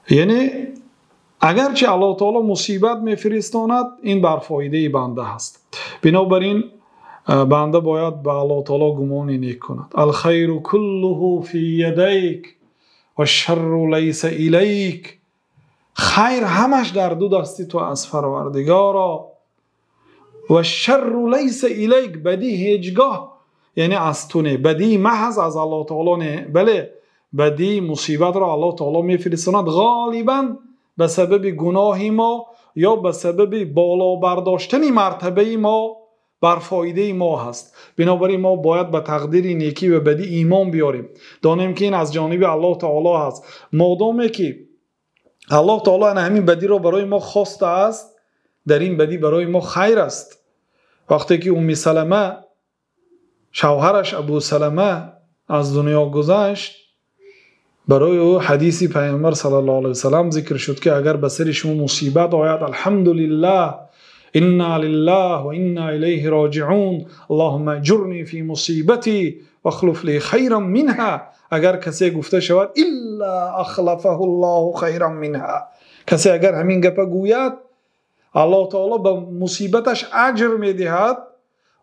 Яъне агарчи Аллоҳ таоло мусибат мефиристонад, ин бар фоидаи банда ҳаст. Бинобар ин Банда бояд ба Аллоҳ таоло гумони нек кунад. Алхайру куллуҳу фи ядайк вашшарру лайса илайк. Хайр ҳамаш дар ду дасти ту аз Парвардигоро. Вашшарру лайса илайк, бадӣ ҳеҷгоҳ яъне аз ту не, бадӣ маҳз аз Аллоҳ таоло не, бале бадӣ мусибатро Аллоҳ таоло мефиристонад ғолибан ба сабаби гуноҳи мо ё ба сабаби боло бардоштани мартабаи мо бар фоидаи мо ҳаст. Бинобар ин мо бояд ба тақдири некӣ ва бадӣ имон биёрем, донем ки ин аз ҷониби Аллоҳ таоло ҳаст. Модоме ки Аллоҳ таоло ана ҳамин бадиро барои мо хостааст, дар ин бадӣ барои мо хайр аст. Вақте ки Умми Салама шавҳараш Абу Салама аз дунё гузашт, барои ӯ ҳадиси Пайғамбар саллаллоҳу алайҳи васаллам зикр шуд ки агар ба сари шумо мусибат ояд, алҳамдулиллаҳ, инна лиллаҳ ва инна илайҳи роҷиун, аллоҳумма аҷурни фи мусибати вахлуф ли хайран минҳа. Агар касе гуфта шавад илла ахлафаҳу ллоҳу хайран минҳа, касе агар ҳамин гапа гӯяд, Аллоҳ таоло ба мусибаташ аҷр медиҳад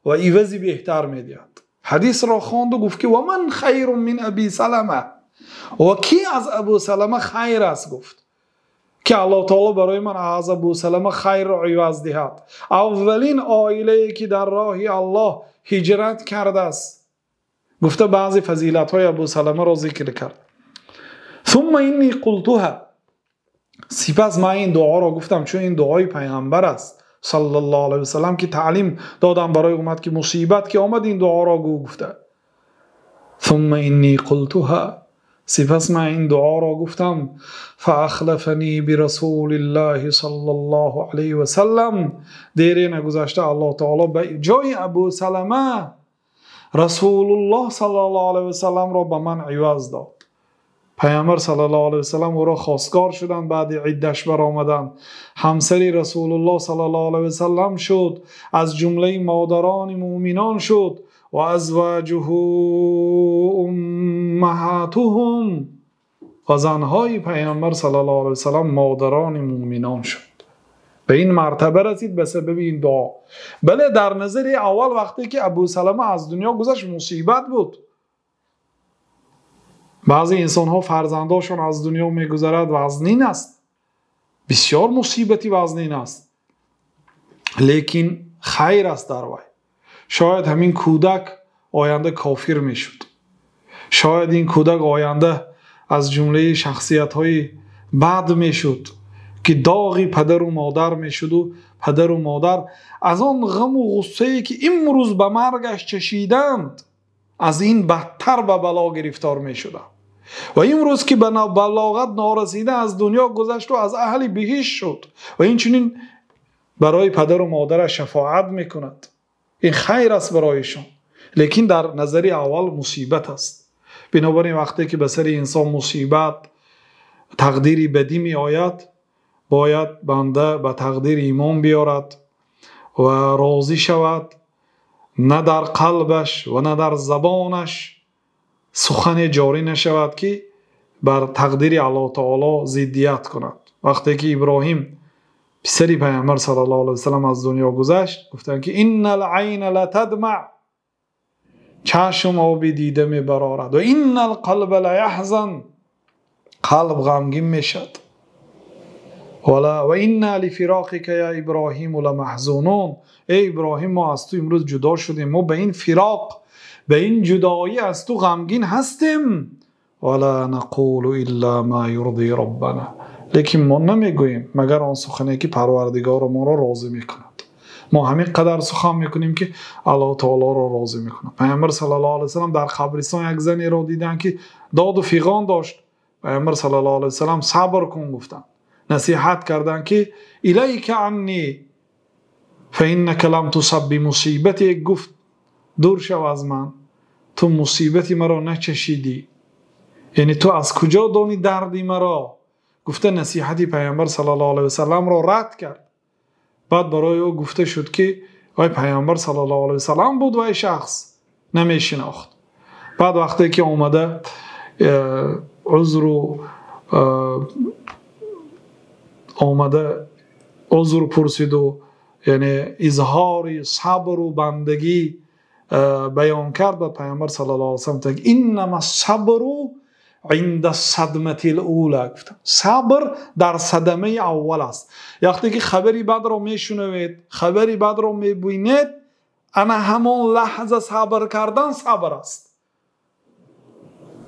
ва ивази беҳтар медиҳад. Ҳадисро хонду гуфт ки ва ман хайрун мин Аби Салама, ва ки аз Абу Салама хайр аст? Гуфт ки Аллоҳ таоло барои ман аз Абу Салама хайрро иваз диҳад. Аввалин оилае ки дар роҳи Аллоҳ ҳиҷрат кардааст, гуфта баъзе фазилатҳои Абу Саламаро зикр кард. Сумма инни қултуҳа, сипас ман ин дуоро гуфтам, чун ин дуои Пайғамбар аст саллаллоҳу алайҳи васаллам ки таълим додам барои уммат ки мусибат ки омад ин дуоро гӯ гуфта. Сумма инни қултуҳа, сипас ман ин дуоро гуфтам. Фаахлафани бирасулиллаҳи саллаллоҳу алайҳи васаллам, дере нагузашта Аллоҳ таоло ба ҷои Абу Салама Расулуллоҳ саллаллоҳу алайҳи васалламро ба ман иваз дод. Пайғамбар саллаллоҳу алайҳи васаллам ӯро хостгор шуданд, баъди иддаш баромаданд. Ҳамсари Расулуллоҳ саллаллоҳу алайҳи васаллам шуд, аз ҷумлаи модарони муъминон шуд. Ва азваҷуҳу уммаҳатуҳум, ва занҳои Пайғамбар саллаллоҳу алайҳи васаллам модарони муъминон шуд. Ба ин мартаба расид ба сабаби ин дуо. Бале, дар назари аввал вақте ки Абу Салама аз дунё гузашт мусибат буд. Баъзе инсонҳо фарзандошон аз дунё мегузарад, вазнин аст, бисёр мусибати вазнин аст, лекин хайр аст дар вай. Шояд ҳамин кӯдак оянда кофир мешуд, шояд ин кӯдак оянда аз ҷумлаи шахсиятҳои бад мешуд ки доғи падару модар мешуду падару модар аз он ғаму ғуссае ки имрӯз ба маргаш чашиданд аз ин бадтар ба бало гирифтор мешуданд. Ва имрӯз ки ба балоғат норасида аз дунё гузашту аз аҳли биҳишт шуд ва инчунин барои падару модараш шафоат мекунад, ин хайр аст бароишон, лекин дар назари аввал мусибат аст. Бинобар ин вақте ки ба сари инсон мусибат, тақдири бадӣ меояд, бояд банда ба тақдир имон биёрад ва розӣ шавад, на дар қалбаш ва на дар забонаш сухане ҷорӣ нашавад ки бар тақдири Аллоҳ таоло зиддият кунад. Вақте ки Иброҳим писари Пайғамбар саллаллоҳу алайҳи васаллам аз дунё гузашт, гуфтанд ки иннал айна латадма, чашм оби дида мебарорад, ва иннал қалба лаяҳзан, қалб ғамгин мешавад. Ва инна лифироқика я Иброҳиму ламаҳзунун, эй Иброҳим, мо аз ту имрӯз ҷудо шудем, мо ба ин фироқ, ба ин ҷудоӣ аз ту ғамгин ҳастем. Вала нақулу илла ма юрди роббана, лекин мо намегӯем магар он сухане ки Парвардигоро моро розӣ мекунад. Мо ҳамин қадар сухан мекунем ки Аллоҳ таолоро розӣ мекунад. Пайғамбар саллаллоҳу алайҳи васаллам дар қабристон як занеро диданд ки доду фиғон дошт. Пайғамбар саллаллоҳу алайҳи васаллам сабр кун гуфтанд, насиҳат карданд ки илайка анни фаиннака лам тусаб бимусибати, гуфт дур шав аз ман, ту мусибати маро начашидӣ, яъне ту аз куҷо дони дарди маро? Гуфта насиҳати Пайғамбар саллаллоҳу алайҳи васалламро рад кард. Баъд барои ӯ гуфта шуд ки вай Пайғамбар саллаллоҳу алайҳи васаллам буд, вай шахс намешинохт. Баъд вақте ки омада узру омада узр пурсиду яъне изҳори сабру бандагӣ баён кард ва Паёмбар саллаллоҳу алайҳи васаллам гуфт: иннама сабру инда садматил ула. Сабр дар садамаи аввал аст. Вақте ки хабари бадро мешунавед, хабари бадро мебинед, ана ҳамон лаҳза сабр кардан сабр аст.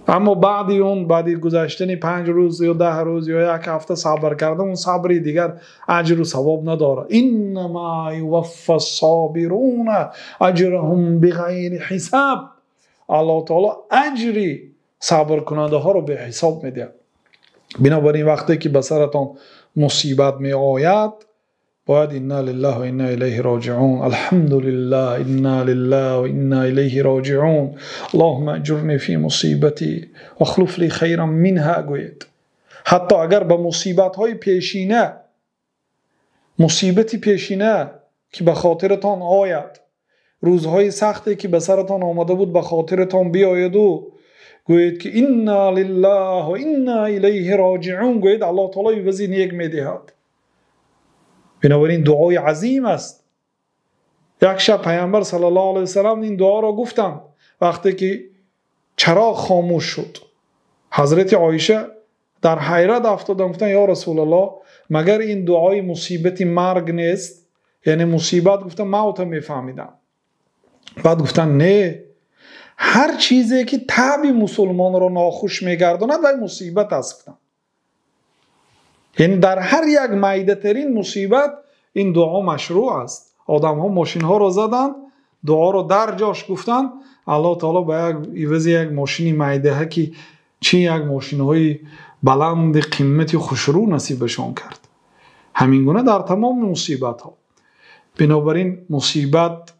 Аммо баъди он, баъди гузаштани 5 рӯз ё 10 рӯз ё як ҳафта сабр кардан, он сабри дигар аҷру савоб надорад. Иннама юваффа собируна аҷраҳум биғайри ҳисаб. Аллоҳ таоло аҷри сабркунандаҳоро беҳисоб медиҳад. Бинобар ин вақте ки ба саратон мусибат меояд, бояд инна лиллаҳи ва инна илайҳи роҷиун, алҳамдулиллаҳ, инна лиллаҳи ва инна илайҳи роҷиун, аллоҳумма аҷурни фи мусибати вахлуф ли хайран минҳа гӯед. Ҳатто агар ба мусибатҳои пешина, мусибати пешина ки ба хотиратон ояд, рӯзҳои сахте ки ба саратон омада буд ба хотиратон биояду гӯед ки инна лиллаҳи ва инна илайҳи роҷиун гӯед, Аллоҳ таоло ивази нек медиҳад. Бинобар ин дуои азим аст. Як шаб Паёмбар саллаллоҳу алайҳи васаллам ин дуоро гуфтанд вақте ки чароғ хомӯш шуд. Ҳазрати Оиша дар ҳайрат афтоданд, гуфтанд: ё Расулуллоҳ, магар ин дуои мусибати марг нест? Яъне мусибат гуфтанд мавта мефаҳмидам. Баъд гуфтанд не, ҳар чизе ки таби мусулмонро нохуш мегардонад вай мусибат аст гуфтанд. Яъне дар ҳар як майдатарин мусибат ин дуо машрӯъ аст. Одамҳо мошинҳоро заданд, дуоро дар ҷош гуфтанд, Аллоҳ таоло ба як ивази як мошини майдаҳа ки чи як мошинҳои баланди қимати хушрӯ насибашон кард. Ҳамин гуна дар тамоми мусибатҳо. Бинобар ин мусибат,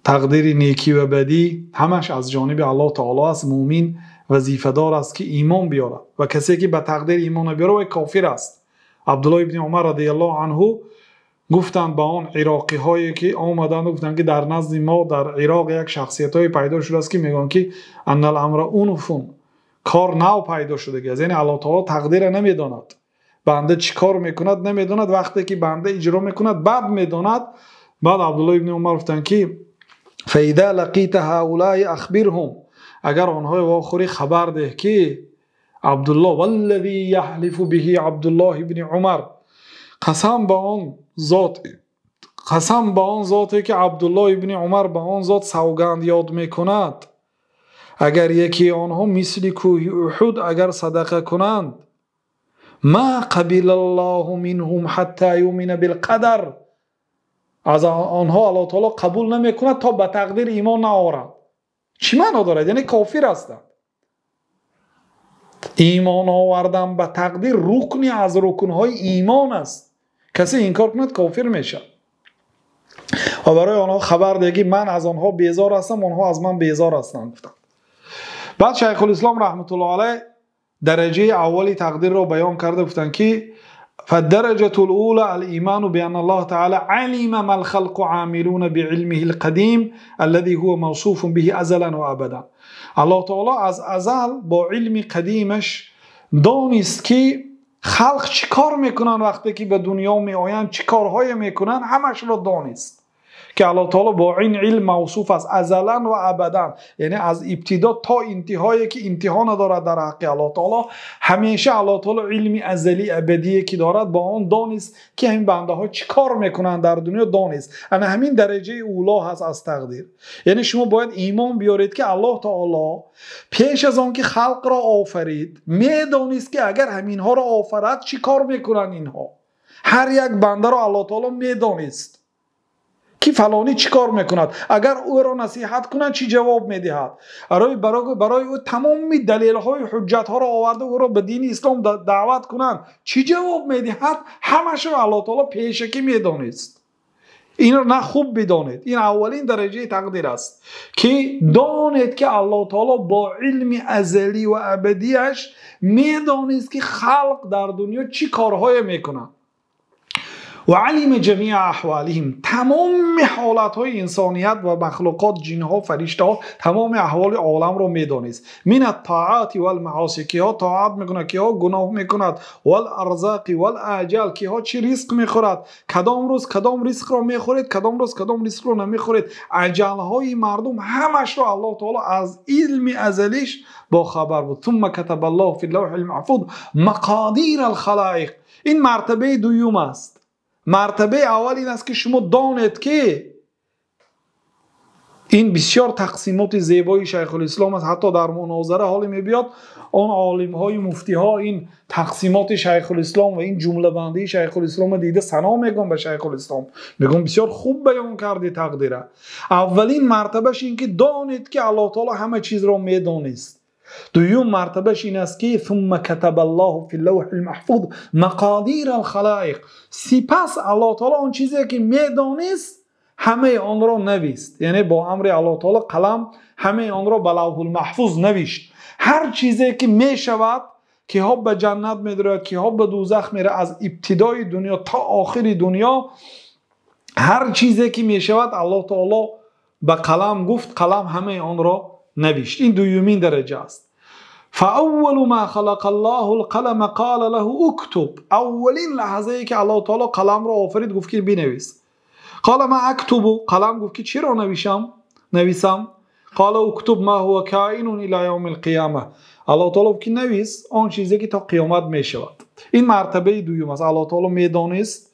тақдири некӣ ва бадӣ ҳамаш аз ҷониби Аллоҳ таоло аст. Мӯмин вазифадор аст ки имон биёрад ва касе ки ба тақдир имон набиёрад вай кофир аст. Абдуллоҳ ибни Умар радиаллоҳу анҳу гуфтанд ба он ироқиҳое ки омаданд, гуфтанд ки дар назди мо дар Ироқ як шахсиятҳое пайдо шудааст ки мегӯянд ки аннал амра унфун, кор нав пайдо шудагиаст. Яъне Аллоҳ таоло тақдирро намедонад, банда чӣ кор мекунад намедонад, вақте ки банда иҷро мекунад баъд медонад. Баъд Абдуллоҳ ибни Умар гуфтанд ки фаиза лақита ҳаулаи ахбирҳум, агар онҳои вохӯрӣ хабар деҳ ки Абдуллоҳ валлази яҳлифу биҳи Абдуллоҳ ибни Умар, қасам ба он зот, қасам ба он зоте ки Абдуллоҳ ибни Умар ба он зот савганд ёд мекунад, агар яке онҳо мисли кӯҳи Уҳуд агар садақа кунанд, ма қабилаллоҳу минҳум ҳатта юмина билқадар, аз онҳо Аллоҳ таоло қабул намекунад то ба тақдир имон наоранд. Чӣ маъно дорад? Яъне кофир ҳастанд. Имон овардан ба тақдир рукни аз рукнҳои имон аст. Касе инкор кунад кофир мешавад. Ва барои онҳо хабар деҳ ки ман аз онҳо безор ҳастам, онҳо аз ман безор ҳастанд гуфтанд. Баъд Шайхулислом раҳматуллоҳи алайҳ дараҷаи аввали тақдирро баён карда гуфтанд ки فالدرجة الأولى الإيمان بأن الله تعالى علم ما الخلق عاملون بعلمه القديم الذي هو موصوف به أزلا وأبدا. الله تعالى از ازل با علم قدیمش دانست که خلق چی کار میکنن وقتی که به دنیا میآیند، چی کارهای میکنن، همش را دانست که الله تعالی با این علم موصوف است ازلا و ابدا، یعنی از ابتدا تا انتهایی که انتها ندارد در حق الله تعالی. همیشه الله تعالی علم ازلی ابدی که دارد با آن دانست که همین بنده ها چی کار میکنن در دنیا دانست. انا همین درجه اولا هست از تقدیر. یعنی شما باید ایمان بیارید که الله تعالی پیش از آن که خلق را آفرید میدانست که اگر همینها را آفرد چی کار میکنن اینها. هر یک بنده را الله تعالی میدانست ки фалонӣ чӣ кор мекунад, агар ӯро насиҳат кунад чӣ ҷавоб медиҳад, барои ӯ тамоми далелҳои ҳуҷҷатҳоро оварда ӯро ба дини ислом даъват кунанд чӣ ҷавоб медиҳад, ҳамашро Аллоҳ таоло пешакӣ медонист. Инро на хуб бидонед, ин аввалин дараҷаи тақдир аст ки донед ки Аллоҳ таоло бо илми азалӣ ва абадиаш медонист ки халқ дар дунё чӣ корҳое мекунанд. Ва алима ҷамиа аҳволиҳим, тамоми ҳолатҳои инсоният ва махлуқот, ҷинҳо, фариштаҳо, тамоми аҳволи оламро медонист. Мин ат-тоати вал-маоси, киҳо тоат мекунад, киҳо гуноҳ мекунад, вал-арзоқи вал-аҷал, киҳо чӣ ризқ мехӯрад, кадом рӯз кадом ризқро мехӯред, кадом рӯз кадом ризқро намехӯред, аҷалҳои мардум ҳамашро Аллоҳ таъоло аз илми азалиш бохабар буд. Сумма катабаллоҳу фил-лавҳил-маҳфуз мақодирал-халоиқ. Ин мартабаи дуюм аст. Мартабаи аввал ин аст, ки шумо донед, ки ин бисёр тақсимоти зебои Шайхулислом аст. Ҳатто дар мунозара ҳоле мебиёд, он олимҳои муфтиҳо ин тақсимоти Шайхулислом ва ин ҷумлабандии Шайхулисломро дида сано мегӯянд ба Шайхулислом, мегӯянд бисёр хуб баён карди тақдира. Аввалин мартабаш ин ки донед, ки Аллоҳ таъоло ҳама чизро медонист. Дуюм мартабаш ин аст, ки сумма катабаллоҳу фил-лавҳил-маҳфуз мақодирал-халоиқ, сипас Аллоҳ таъоло он чизе ки медонист ҳамаи онро навист. Яъне бо амри Аллоҳ таъоло қалам ҳамаи онро ба лавҳул-маҳфуз навишт. Ҳар чизе ки мешавад, киҳо ба ҷаннат медарояд, киҳо ба дӯзах меравад, аз ибтидои дунё то охири дунё ҳар чизе ки мешавад Аллоҳ таъоло ба қалам гуфт, қалам ҳамаи онро навишт. Ин дуюмин дараҷа аст. فأول ما خلق الله القلم قال له اكتب. اولین لحظه ای که الله تعالی قلم را آفرید گفت که بنویس. قال ما اكتب، قلم گفت که چی را نویسم؟ قال اكتب ما هو كائن الى يوم القيامه. الله تعالی گفت که نویس آن چیزی که تا قیامت می شود. این مرتبه دوم است. الله تعالی میدانست،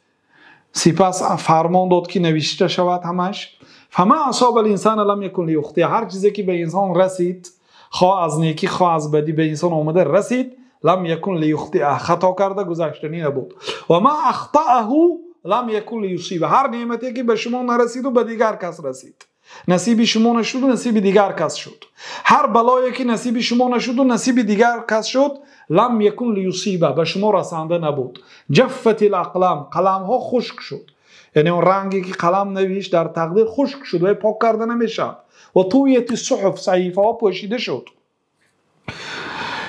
سپس فرمان داد که نوشته شود همش. فما اصاب الانسان لم يكن ليخطئ، هر چیزی که به انسان رسید، خواه از نیکی خواه از بدی به انسان آمده رسید، لم یکن لیخطئه، خطا کرده گذشتنی نبود. و ما اخطأه لم یکن لیصیبه، هر نعمتی که به شما نرسید و به دیگر کس رسید، نصیب شما نشد و نصیب دیگر کس شد. هر بلایی که نصیب شما نشد و نصیب دیگر کس شد، لم یکن لیصیبه، به شما رسانده نبود. جفت الاقلام، قلم ها خشک شد، یعنی اون رنگی که قلم نوشت در تقدیر خشک شد و پاک کرده نمیشد. و طویت الصحف، صحیفه ها پوشیده شد.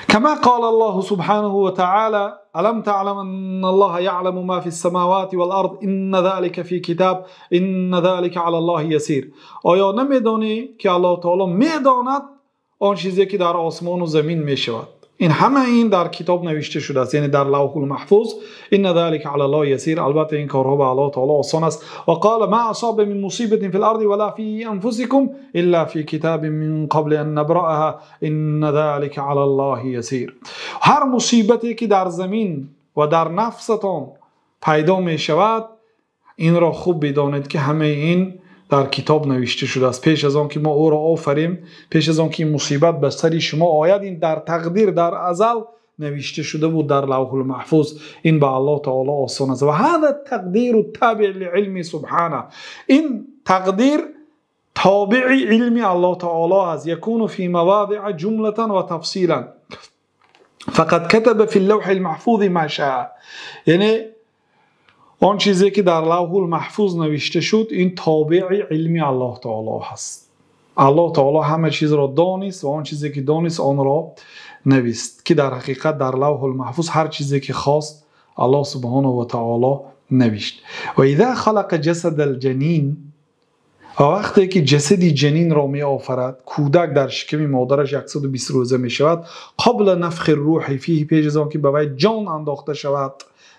كما قال الله سبحانه وتعالى ألم تعلم أن الله يعلم ما في السماوات والأرض إن ذلك في كتاب إن ذلك على الله يسير. آیا نمیدانی که الله تعالی میداند آن چیزی که در آسمان و زمین میشود؟ این همه این در کتاب نوشته شده است، یعنی در لوح المحفوظ. ان ذلك على الله يسير، البته این کارها به الله تعالی آسان است. و قال ما اصاب من مصیبت فی الارض ولا فی انفسکم الا فی کتاب من قبل ان نبرأها ان ذلك على الله يسير. هر مصیبتی که در زمین و در نفستان پیدا می شود، این را خوب بدانید که همه این در کتاب نوشته شده است. پیش از آن که ما او را آفریم، پیش از آن که این مصیبت به سر شما آید، این در تقدیر در ازل نوشته شده بود در لوح المحفوظ. این به الله تعالی آسان است. و هذا التقدیر التابع لعلم سبحانه، این تقدیر تابع علم الله تعالی است. یکون فی مواضع جملة و تفصیلا فقد كتب فی اللوح المحفوظ ما شاء. یعنی آن چیزی که در لوح المحفوظ نوشته شد، این تابع علم الله تعالی هست. الله تعالی همه چیز را دانست و آن چیزی که دانست آن را نوشت، که در حقیقت در لوح المحفوظ هر چیزی که خواست الله سبحانه و تعالی نوشت. و اذا خلق جسد الجنین، و وقتی که جسد جنین را می آفرد، کودک در شکم مادرش 120 روزه می شود، قبل نفخ الروح فیه، پیش از آن که به وی جان انداخته شود،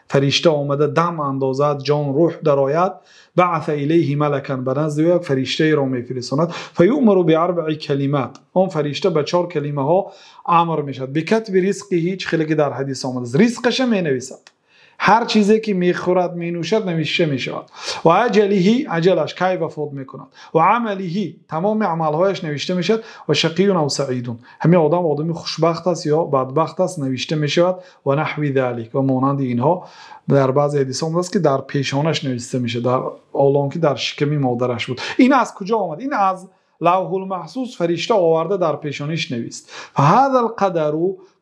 فرشته آمده دم اندازد، جان روح درآید، بعث الیه ملکا، به نزد او یک فرشته را میفرستاند، فیؤمر باربع کلمات، آن فرشته به 4 کلمه ها امر میشد. بکتب رزقه، هیچ خیلی که در حدیث آمده است، رزقش می نویسد، هر چیزی که میخورد مینوشد نوشته میشود. و اجله، اجلش کی وفات میکند، و عمله، تمام اعمالهایش نوشته میشود، و شقی او سعید، همین آدم آدمی خوشبخت است یا بدبخت است نوشته میشود، و نحوی ذلک، و مانند اینها. در بعضی حدیث آمده است که در پیشانش نوشته میشه، در آلان که در شکم مادرش بود. این از کجا آمد؟ این از لوح المحفوظ فرشته آورده در پیشانیش نوشت. فهذا القدر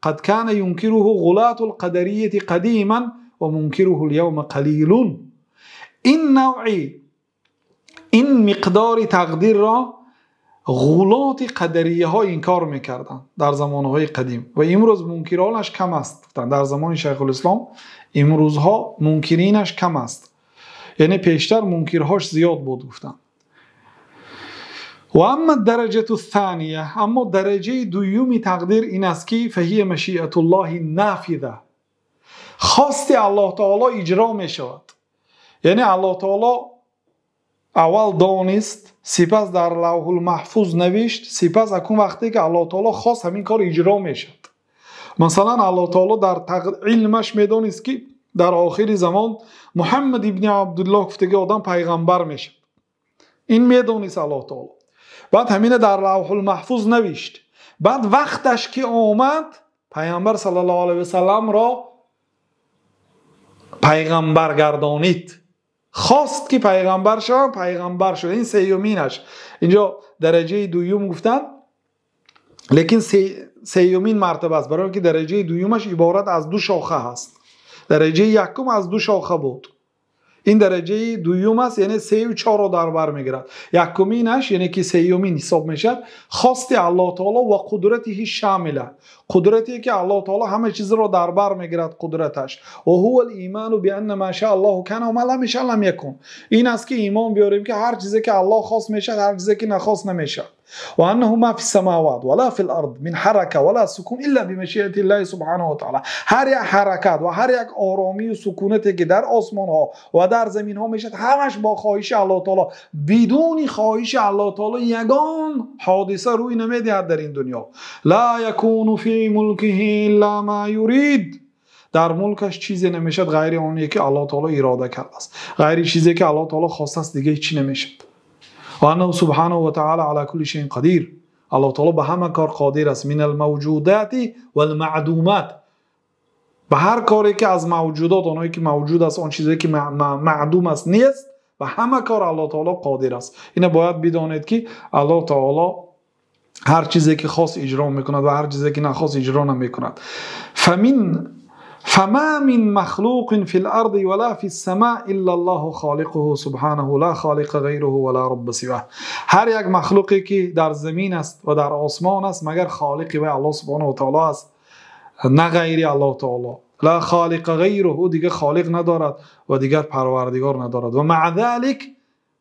قد كان ينكره غلاة القدرية قديما و منکره اليوم قلیل. این نوعی، این مقدار تقدیر را غلات قدریه ها انکار میکردند در زمانهای قدیم و امروز منکرانش کم است. در زمان شیخ الاسلام امروزها منکرینش کم است. Яъне пештар мункирҳош зиёд буд гуфтанд. Ва амма дараҷату ссония, аммо дараҷаи дуюми тақдир ин аст ки фаҳия машиатуллоҳи нофиза, хости Аллоҳ таоло иҷро мешавад. Яъне Аллоҳ таоло аввал донист, сипас дар лавҳул маҳфуз навишт, сипас акун вақте ки Аллоҳ таоло хост ҳамин кор иҷро мешавад. Масалан Аллоҳ таоло дар илмаш медонист ки дар охири замон Муҳаммад ибни Абдуллоҳ гуфтаги одам пайғамбар мешавад. Ин медонист Аллоҳ таоло. Баъд ҳамина дар лавҳул маҳфуз навишт. Баъд вақташ ки омад пайғамбар саллаллоҳу алайҳи васалламро пайғамбар гардонид. Хост ки пайғамбар шавад, пайғамбар шуд. Ин сеюминаш. Инҷо дараҷаи дуюм гуфтанд, лекин сеюмин мартаба аст, барои инки дараҷаи дуюмаш иборат аз ду шоха ҳаст. Дараҷаи якум аз ду шоха буд. Ин дараҷаи дуюм аст, яъне сею чорро дар бар мегирад. Якуминаш, яъне ки сеюмин ҳисоб мешавад, хости Аллоҳ таоло ва қудратиҳи шомила, қудрате ки Аллоҳ таоло ҳама чизро дар бар мегирад қудраташ. Ва ҳувал иману бианна ма шаа Аллоҳу кана ва ма лам яша лам якун. Ин аст ки имон биёрем ки ҳар чизе ки Аллоҳ хост мешавад, ҳар чизе ки нахост намешавад. Ва аннаҳу ма фис самават ва ла фил ард мин ҳарака ва ла сукун илла бимашиати Аллоҳи субҳанаҳу ва таъоло. Ҳар як ҳаракат ва ҳар як оромию сукунате ки дар осмонҳо ва дар заминҳо мешавад, ҳамаш бо хоҳиши Аллоҳ таоло. Бидуни хоҳиши Аллоҳ таоло ягон ҳодиса рӯй намедиҳад дар ин дунё. Ла якуну фи мулкиҳи илла ма юрид. Дар мулкаш чизе намешавад ғайри оне ки Аллоҳ таоло ирода кардааст, ғайри чизе ки Аллоҳ таоло хостааст, дига ҳеч чи намешавад. Ва аннаҳу субҳанаҳу ва таъоло ала кулли шайъин қадир. Аллоҳ таоло ба ҳама кор қодир аст. Минал мавҷудати вал маъдумат, ба ҳар коре ки аз мавҷудот, онҳое ки мавҷуд аст, он чизе ки маъдум аст нест, ба ҳама кор Аллоҳ таоло қодир аст. Ина бояд бидонед ки Аллоҳ таоло ҳар чизе ки хост иҷро мекунад ва ҳар чизе ки нахост иҷро намекунад. فما من مخلوق في الأرض ولا في السماء إلا الله خالقه سبحانه لا خالق غيره ولا رب سواه. هر یک مخلوقی که در زمین است و در آسمان است مگر خالقی و الله سبحانه و تعالی است، نه غیری الله تعالی. لا خالق غیره، او دیگه خالق ندارد و دیگر پروردگار ندارد. و مع ذلك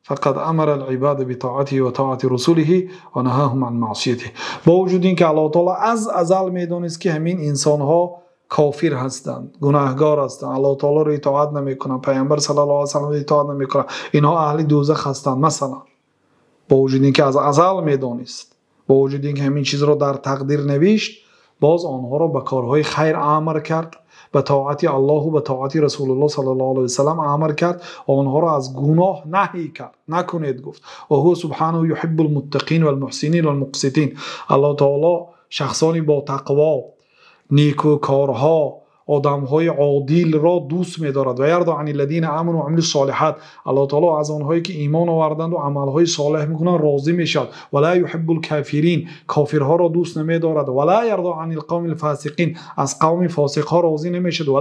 فقد امر العباد بطاعته وطاعة رسوله ونهاهم عن معصيته. با وجود اینکه الله تعالی از ازل میدونست که همین انسانها کافر هستند، گناهگار هستند، الله تعالی رو اطاعت نمیکنند، پیامبر صلی الله علیه و سلم رو اطاعت نمیکنند، اینها اهل دوزخ هستند مثلا. با وجود اینکه از ازل میدونست، با وجود اینکه همین چیز رو در تقدیر نوشت، باز آنها را به کارهای خیر امر کرد، به طاعت الله و به طاعت رسول الله صلی الله علیه و سلم امر کرد و آنها را از گناه نهی کرد، نکنید گفت. و هو سبحانه یحب المتقین والمحسنین والمقسطین. الله تعالی شخصانی با تقوا، نیکوکارها، آدمهای عادل را دوست می‌دارد. و یرضی عن الذین آمنوا وعملوا الصالحات. الله تعالی از آنهایی که ایمان آوردند و عملهای صالح میکنند راضی میشود. و لا یحب الکافرین، کافرها را دوست نمی‌دارد. و لا یرضی عن القوم الفاسقین، از قوم فاسقها راضی نمیشود. و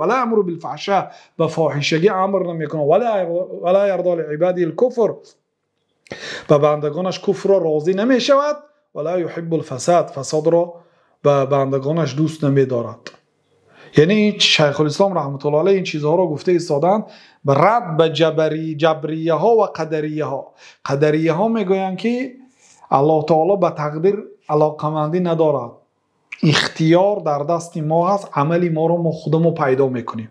لا یامر بالفحشاء، به فاحشگی امر نمیکند. و لا یرضی لعباده الکفر، به بندگانش کفر را راضی نمیشود. و لا یحب الفساد، فساد را به بندگانش دوست نمی‌دارد. یعنی این شیخ الاسلام رحمت الله علیه این چیزها را گفته ایستادند به رد به جبریه ها و قدریه ها. قدریه ها میگویند که الله تعالی به تقدیر علاقمندی ندارد، اختیار در دست ما هست، عمل ما را ما خودمون پیدا میکنیم،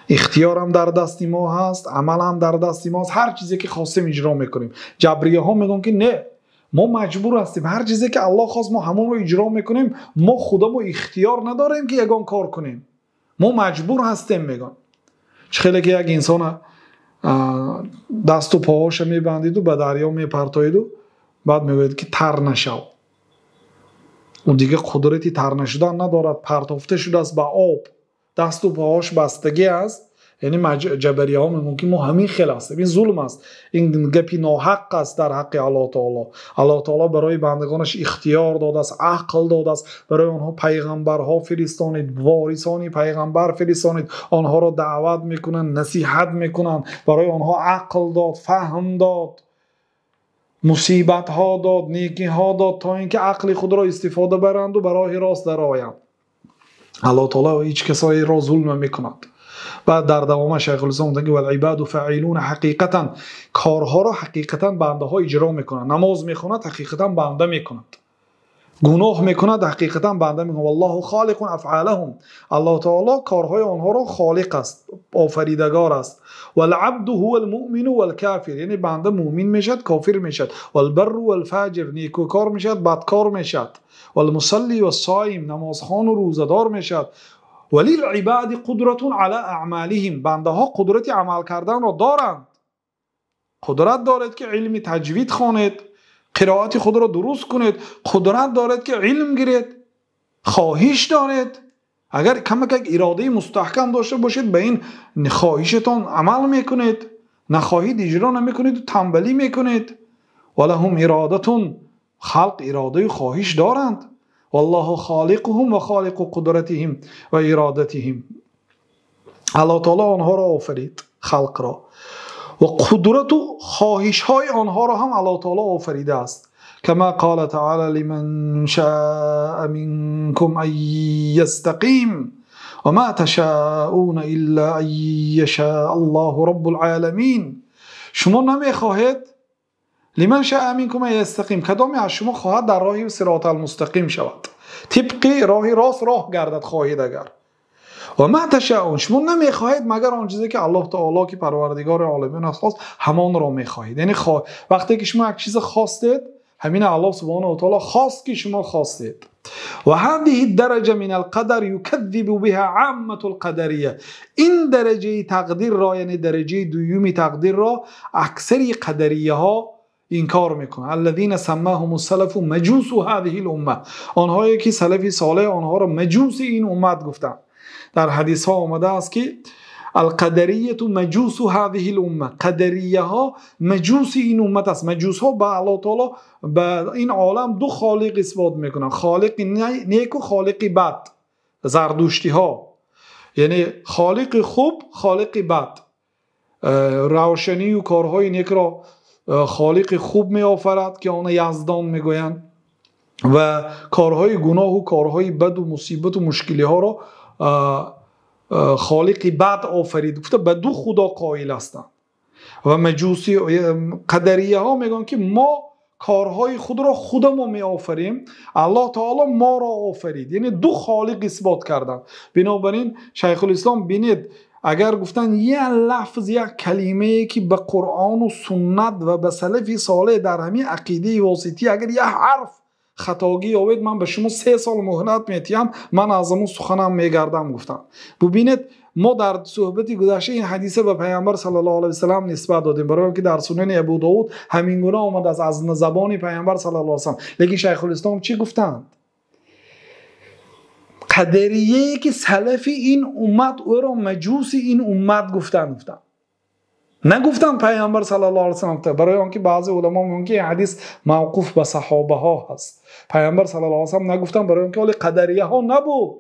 اختیار هم در دست ما هست، عمل هم در دست ما هست، هر چیزی که خواستیم اجرا میکنیم. جبریه ها میگن که نه، ما مجبور هستیم، هر چیزی که الله خواست ما همون رو اجرا میکنیم، ما خودمون اختیار نداریم که یگان کار کنیم، ما مجبور هستیم. میگن چه خیلی که یک انسان دست و پاهاش میبندید و به دریا میپرتایید و بعد میگوید که تر نشو، اون دیگه قدرتی تر نشدن ندارد، پرتافته شده است به آب، دست و پاهاش بستگی است. یعنی جبریه ها میگن که ما همین خیل هستیم، این ظلم است، این گپی ناحق است در حق الله تعالی. الله تعالی برای بندگانش اختیار داده است، عقل داده است، برای آنها پیغمبرها فرستانید، وارثان پیغمبر فرستانید، آنها را دعوت میکنند، نصیحت میکنند، برای آنها عقل داد، فهم داد، مصیبت ها داد، نیکی ها داد، تا اینکه عقل خود را استفاده برند و برای راست درآیند. الله تعالی هیچ کسایی را ظلم نمیکند. Баъд дар давома Шайхулислом гуфтанд, ки вал-ибаду фаъилуна ҳақиқатан, корҳоро ҳақиқатан бандаҳо иҷро мекунанд. Намоз мехонад, ҳақиқатан банда мекунад. Гуноҳ мекунад, ҳақиқатан банда мекунад. Валлоҳу холиқун афъалаҳум, Аллоҳ таъоло корҳои онҳоро холиқ аст, офаридагор аст. Вал-абду ҳувал муъмину вал-кофир, яъне банда муъмин мешавад, кофир мешавад. Вал-барру вал-фоҷир, некӯкор мешавад, бадкор мешавад. Вал-мусалли вас-соим, намозхон ва рӯзадор мешавад. Валил-ибоди қудратун ало аъмолиҳим, бандаҳо қудрати амал карданро доранд. Қудрат доред, ки илми таҷвид хонед, қироати худро дуруст кунед, қудрат доред, ки илм гиред, хоҳиш доред. Агар камак як иродаи мустаҳкам дошта бошед, ба ин хоҳишатон амал мекунед, нахоҳед иҷро намекунед ва танбалӣ мекунед. Валаҳум иродатун, халқ иродаю хоҳиш доранд. Валлоҳу холиқуҳум ва холиқу қудратиҳим ва иродатиҳим, Аллоҳ таъоло онҳоро офарид, халқро, ва қудрату хоҳишҳои онҳоро ҳам Аллоҳ таъоло офаридааст. Кама қола таъоло лиман шаа минкум ан ястақим ва ма ташауна илла ан яшаа Аллоҳу роббул оламин. Шумо намехоҳед, лиман шаа минкум ан ястақим, кадоме аз шумо хоҳад дар роҳи сиротал мустақим шавад, тибқи роҳи рост роҳ гардад, хоҳед агар. Ва ма ташаун, шумо намехоҳед магар он чизе ки Аллоҳ таъоло, ки парвардигори оламин аст, хост, ҳамонро мехоҳед. Яъне вақте ки шумо як чизе хостед, ҳамин Аллоҳ субҳонаҳу ва таъоло хост ки шумо хостед. Ва ҳазиҳи дараҷа минал қадар юказзибу биҳа амматул қадария, ин дараҷаи тақдирро, яъне дараҷаи дуюми тақдирро аксари қадарияҳо инкор мекунанд. Аллазина саммаҳумус салафу маҷусу ҳазиҳил умма, онҳое ки салафи солеҳ онҳоро маҷуси ин уммат гуфтанд. Дар ҳадисҳо омадааст, ки алқадарияту маҷусу ҳазиҳил умма, қадарияҳо маҷуси ин уммат аст. Маҷусҳо ба Аллоҳ таъоло, ба ин олам ду холиқ исбот мекунанд, холиқи неку холиқи бад. Зардуштиҳо, яъне холиқи хуб, холиқи бад, равшанию корҳои некро холиқи хуб меофарад, ки онро Яздон мегӯянд, ва корҳои гуноҳу корҳои баду мусибату мушкилиҳоро холиқи бад офарид. Гуфта ба ду худо қоил ҳастанд. Ва маҷуси қадарияҳо мегӯянд, ки мо корҳои худро худамо меофарем, Аллоҳ таъоло моро офарид. Яъне ду холиқ исбот карданд. Бинобар ин Шайхулислом бинед, агар гуфтанд як лафз, як калимае ки ба Қуръону суннат ва ба салафи солеҳ дар ҳамин ақидаи воситӣ агар як ҳарф хатогӣ ёбед, ман ба шумо 3 сол муҳлат метиҳам, ман аз ҳамон суханам мегардам, гуфтанд. Бубинед, мо дар суҳбати гузашта ин ҳадиса ба Пайғамбар саллаллоҳу алайҳи васаллам нисбат додем, барои он ки дар Сунани Абу Довуд ҳамин гуна омадааст аз забони Пайғамбар саллаллоҳу алайҳи васаллам. Лекин Шайхулислом чӣ гуфтанд? Қадарияе ки салафи ин уммат ӯро маҷуси ин уммат гуфтанд, гуфтанд. Нагуфтанд Пайғамбар саллаллоҳу алайҳи васаллам, барои он ки баъзе уламо мегӯянд, ки ин ҳадис мавқуф ба саҳобаҳо ҳаст. Пайғамбар саллаллоҳу алайҳи васаллам нагуфтанд, барои он ки ҳоле қадарияҳо набуд.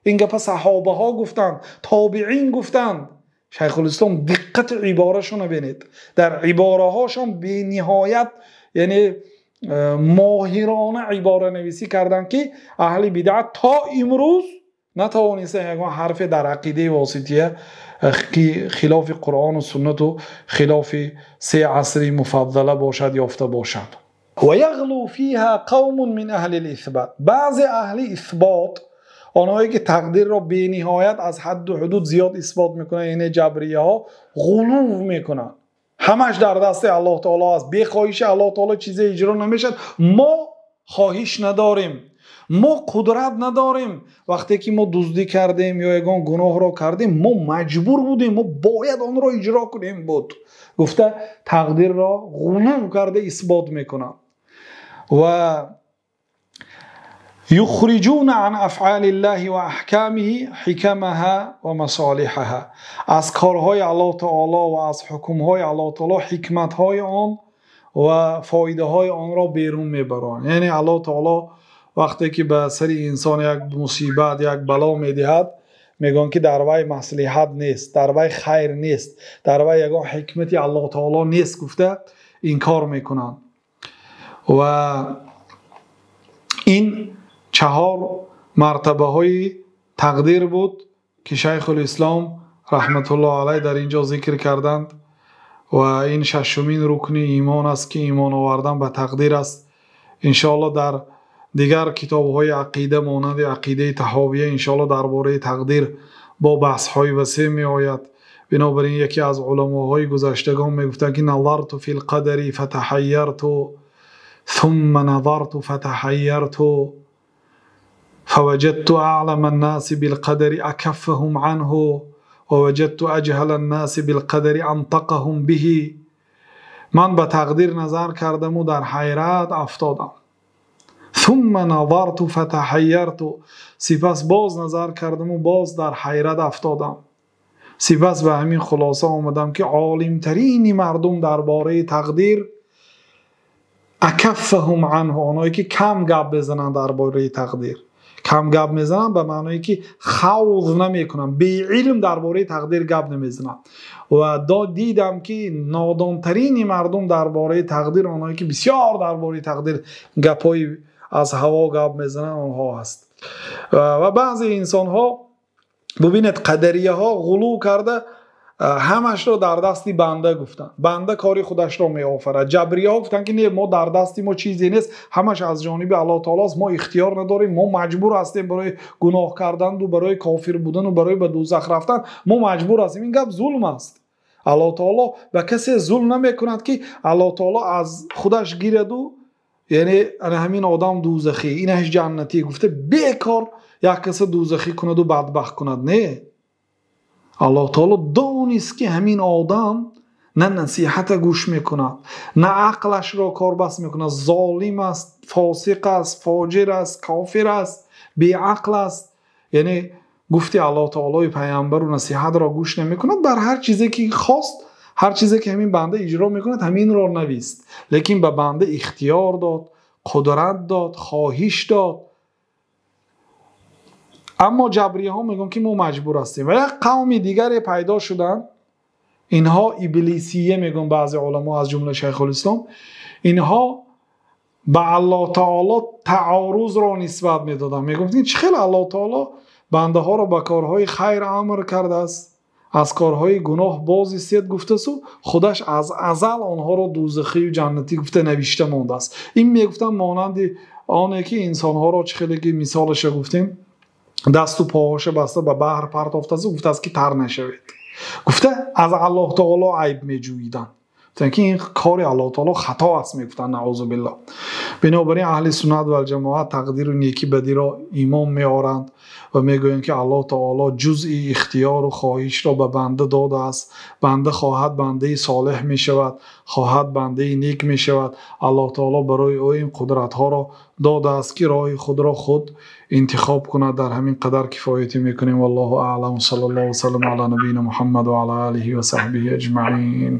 Ин гапа саҳобаҳо гуфтанд, тобеин гуфтанд. Шайхулислом диққати иборашонро бинед. Дар ибораҳошон бениҳоят, яъне моҳирона иборанависӣ карданд, ки аҳли бидъат то имрӯз натавонистанд ягон ҳарфе дар ақидаи восития, ки хилофи Қуръону суннату хилофи 3 асри муфаддала бошад, ёфта бошанд. Ва яғлу фиҳа қавмун мин аҳли лисбот, баъзе аҳли исбот, онҳое ки тақдирро бениҳоят аз ҳадду ҳудуд зиёд исбот мекунанд, яъне ҷабрияҳо, ғулув мекунанд. Ҳамаш дар дасти Аллоҳ таъоло аст, бехоҳиши Аллоҳ таъоло чизе иҷро намешавад. Мо хоҳиш надорем, мо қудрат надорем. Вақте ки мо дуздӣ кардем ё ягон гуноҳро кардем, мо маҷбур будем, мо бояд онро иҷро кунем буд, гуфта тақдирро ғулув карда исбот мекунанд. Ва юхриҷуна ан афъалиллаҳи ва аҳкамиҳи ҳикамаҳа ва масолиҳаҳа, аз корҳои Аллоҳ таъоло ва аз ҳукмҳои Аллоҳ таъоло ҳикматҳои он ва фоидаҳои онро берун мебаранд. Яъне Аллоҳ таъоло вақте ки ба сари инсон як мусибат, як бало медиҳад, мегӯянд, ки дар вай маслиҳат нест, дар вай хайр нест, дар вай ягон ҳикмати Аллоҳ таъоло нест, гуфта инкор мекунанд. Ва ин 4 мартабаҳои тақдир буд, ки Шайхулислом раҳматуллоҳ алайҳ дар инҷо зикр карданд ва ин шашумин рукни имон аст, ки имон овардан ба тақдир аст. Иншоаллоҳ дар дигар китобҳои ақида монанди ақидаи таҳовия иншоаллоҳ дар бораи тақдир бо баҳсҳои васеъ меояд. Бинобар ин яке аз уламоҳои гузаштагон мегуфтанд, ки назарту фил қадари фатаҳайярту сумма назарту фатаҳайярту фаваҷадту аълама ан-наси билқадари акаффаҳум анҳу ва ваҷадту аҷҳала ан-наси билқадари антақаҳум биҳи. Ман ба тақдир назар кардаму дар ҳайрат афтодам. Сумма назарту фатаҳайярту, сипас боз назар кардаму боз дар ҳайрат афтодам. Сипас ба ҳамин хулоса омадам, ки олимтарини мардум дар бораи тақдир акаффаҳум анҳу, онҳое ки кам гап мезананд дар бораи тақдир. Кам гап мезананд ба маъное ки хавз намекунанд, беилм дар бораи тақдир гап намезананд. Ва дидам ки нодонтарини мардум дар бораи тақдир онҳое ки бисёр дар бораи тақдир гапҳои аз ҳаво гап мезананд онҳо ҳаст. Ва баъзе инсонҳо бубинед, қадарияҳо ғулув карда ҳамашро дар дасти банда гуфтанд. Банда кори худашро меофарад. Ҷабрияҳо гуфтанд, ки не, мо дар дасти мо чизе нест, ҳамаш аз ҷониби Аллоҳ таоло аст, мо ихтиёр надорем, мо маҷбур ҳастем барои гуноҳ кардан ва барои кофир будан ва барои ба дӯзах рафтан, мо маҷбур ҳастем. Ин гап зулм аст. Аллоҳ таоло ба касе зулм намекунад, ки Аллоҳ таоло аз худаш гираду, яъне ана ҳамин одам дӯзахӣ, инаш ҷаннатӣ гуфта бекор як каса дӯзахӣ кунаду бадбахт кунад. Не, Аллоҳ таоло донист, ки ҳамин одам на насиҳата гӯш мекунад, на ақлашро корбаст мекунад, золим аст, фосиқ аст, фоҷир аст, кофир аст, беақл аст. Яъне гуфти Аллоҳ таолои пайғамбару насиҳатро гӯш намекунад, бар ҳар чизе ки хост, ҳар чизе ки ҳамин банда иҷро мекунад, ҳаминро навист. Лекин ба банда ихтиёр дод, қудрат дод, хоҳиш дод. Аммо ҷабрияҳо мегӯянд, ки мо маҷбур ҳастем. Ва як қавми дигаре пайдо шуданд, инҳо иблисия мегӯянд баъзе уламо аз ҷумла Шайхулислом. Инҳо ба Аллоҳ таоло таорузро нисбат медоданд. Мегуфтанд, чӣ хел Аллоҳ таоло бандаҳоро ба корҳои хайр амр кардааст, аз корҳои гуноҳ боз истед гуфтасу худаш аз азал онҳоро дӯзахию ҷаннатӣ гуфта навишта мондааст. Ин мегуфтанд монанди оне ки инсонҳоро чӣ хеле ки мисолаша гуфтем, дасту поҳоша баста ба баҳр партофтааст, гуфтааст ки тар нашавед. Гуфта аз Аллоҳ таоло айб меҷӯиданд. Гуфтанд ки ин кори Аллоҳ таоло хато аст, мегуфтанд, наъузу биллоҳ. Бинобар ин аҳли суннат вал ҷамоат тақдиру неки бадиро имон меоранд ва мегӯянд, ки Аллоҳ таоло ҷузъи ихтиёру хоҳишро ба банда додааст. Банда хоҳад бандаи солеҳ мешавад, хоҳад бандаи нек мешавад. Аллоҳ таоло барои ӯ ин қудратҳоро додааст, ки роҳи худро худ интихоб кунад. Дар ҳамин қадар кифоятӣ мекунем. Валлоҳу аълам. Саллаллоҳу васаллам ала набийина Муҳаммад ва ала олиҳи ва саҳбиҳи аҷмаин.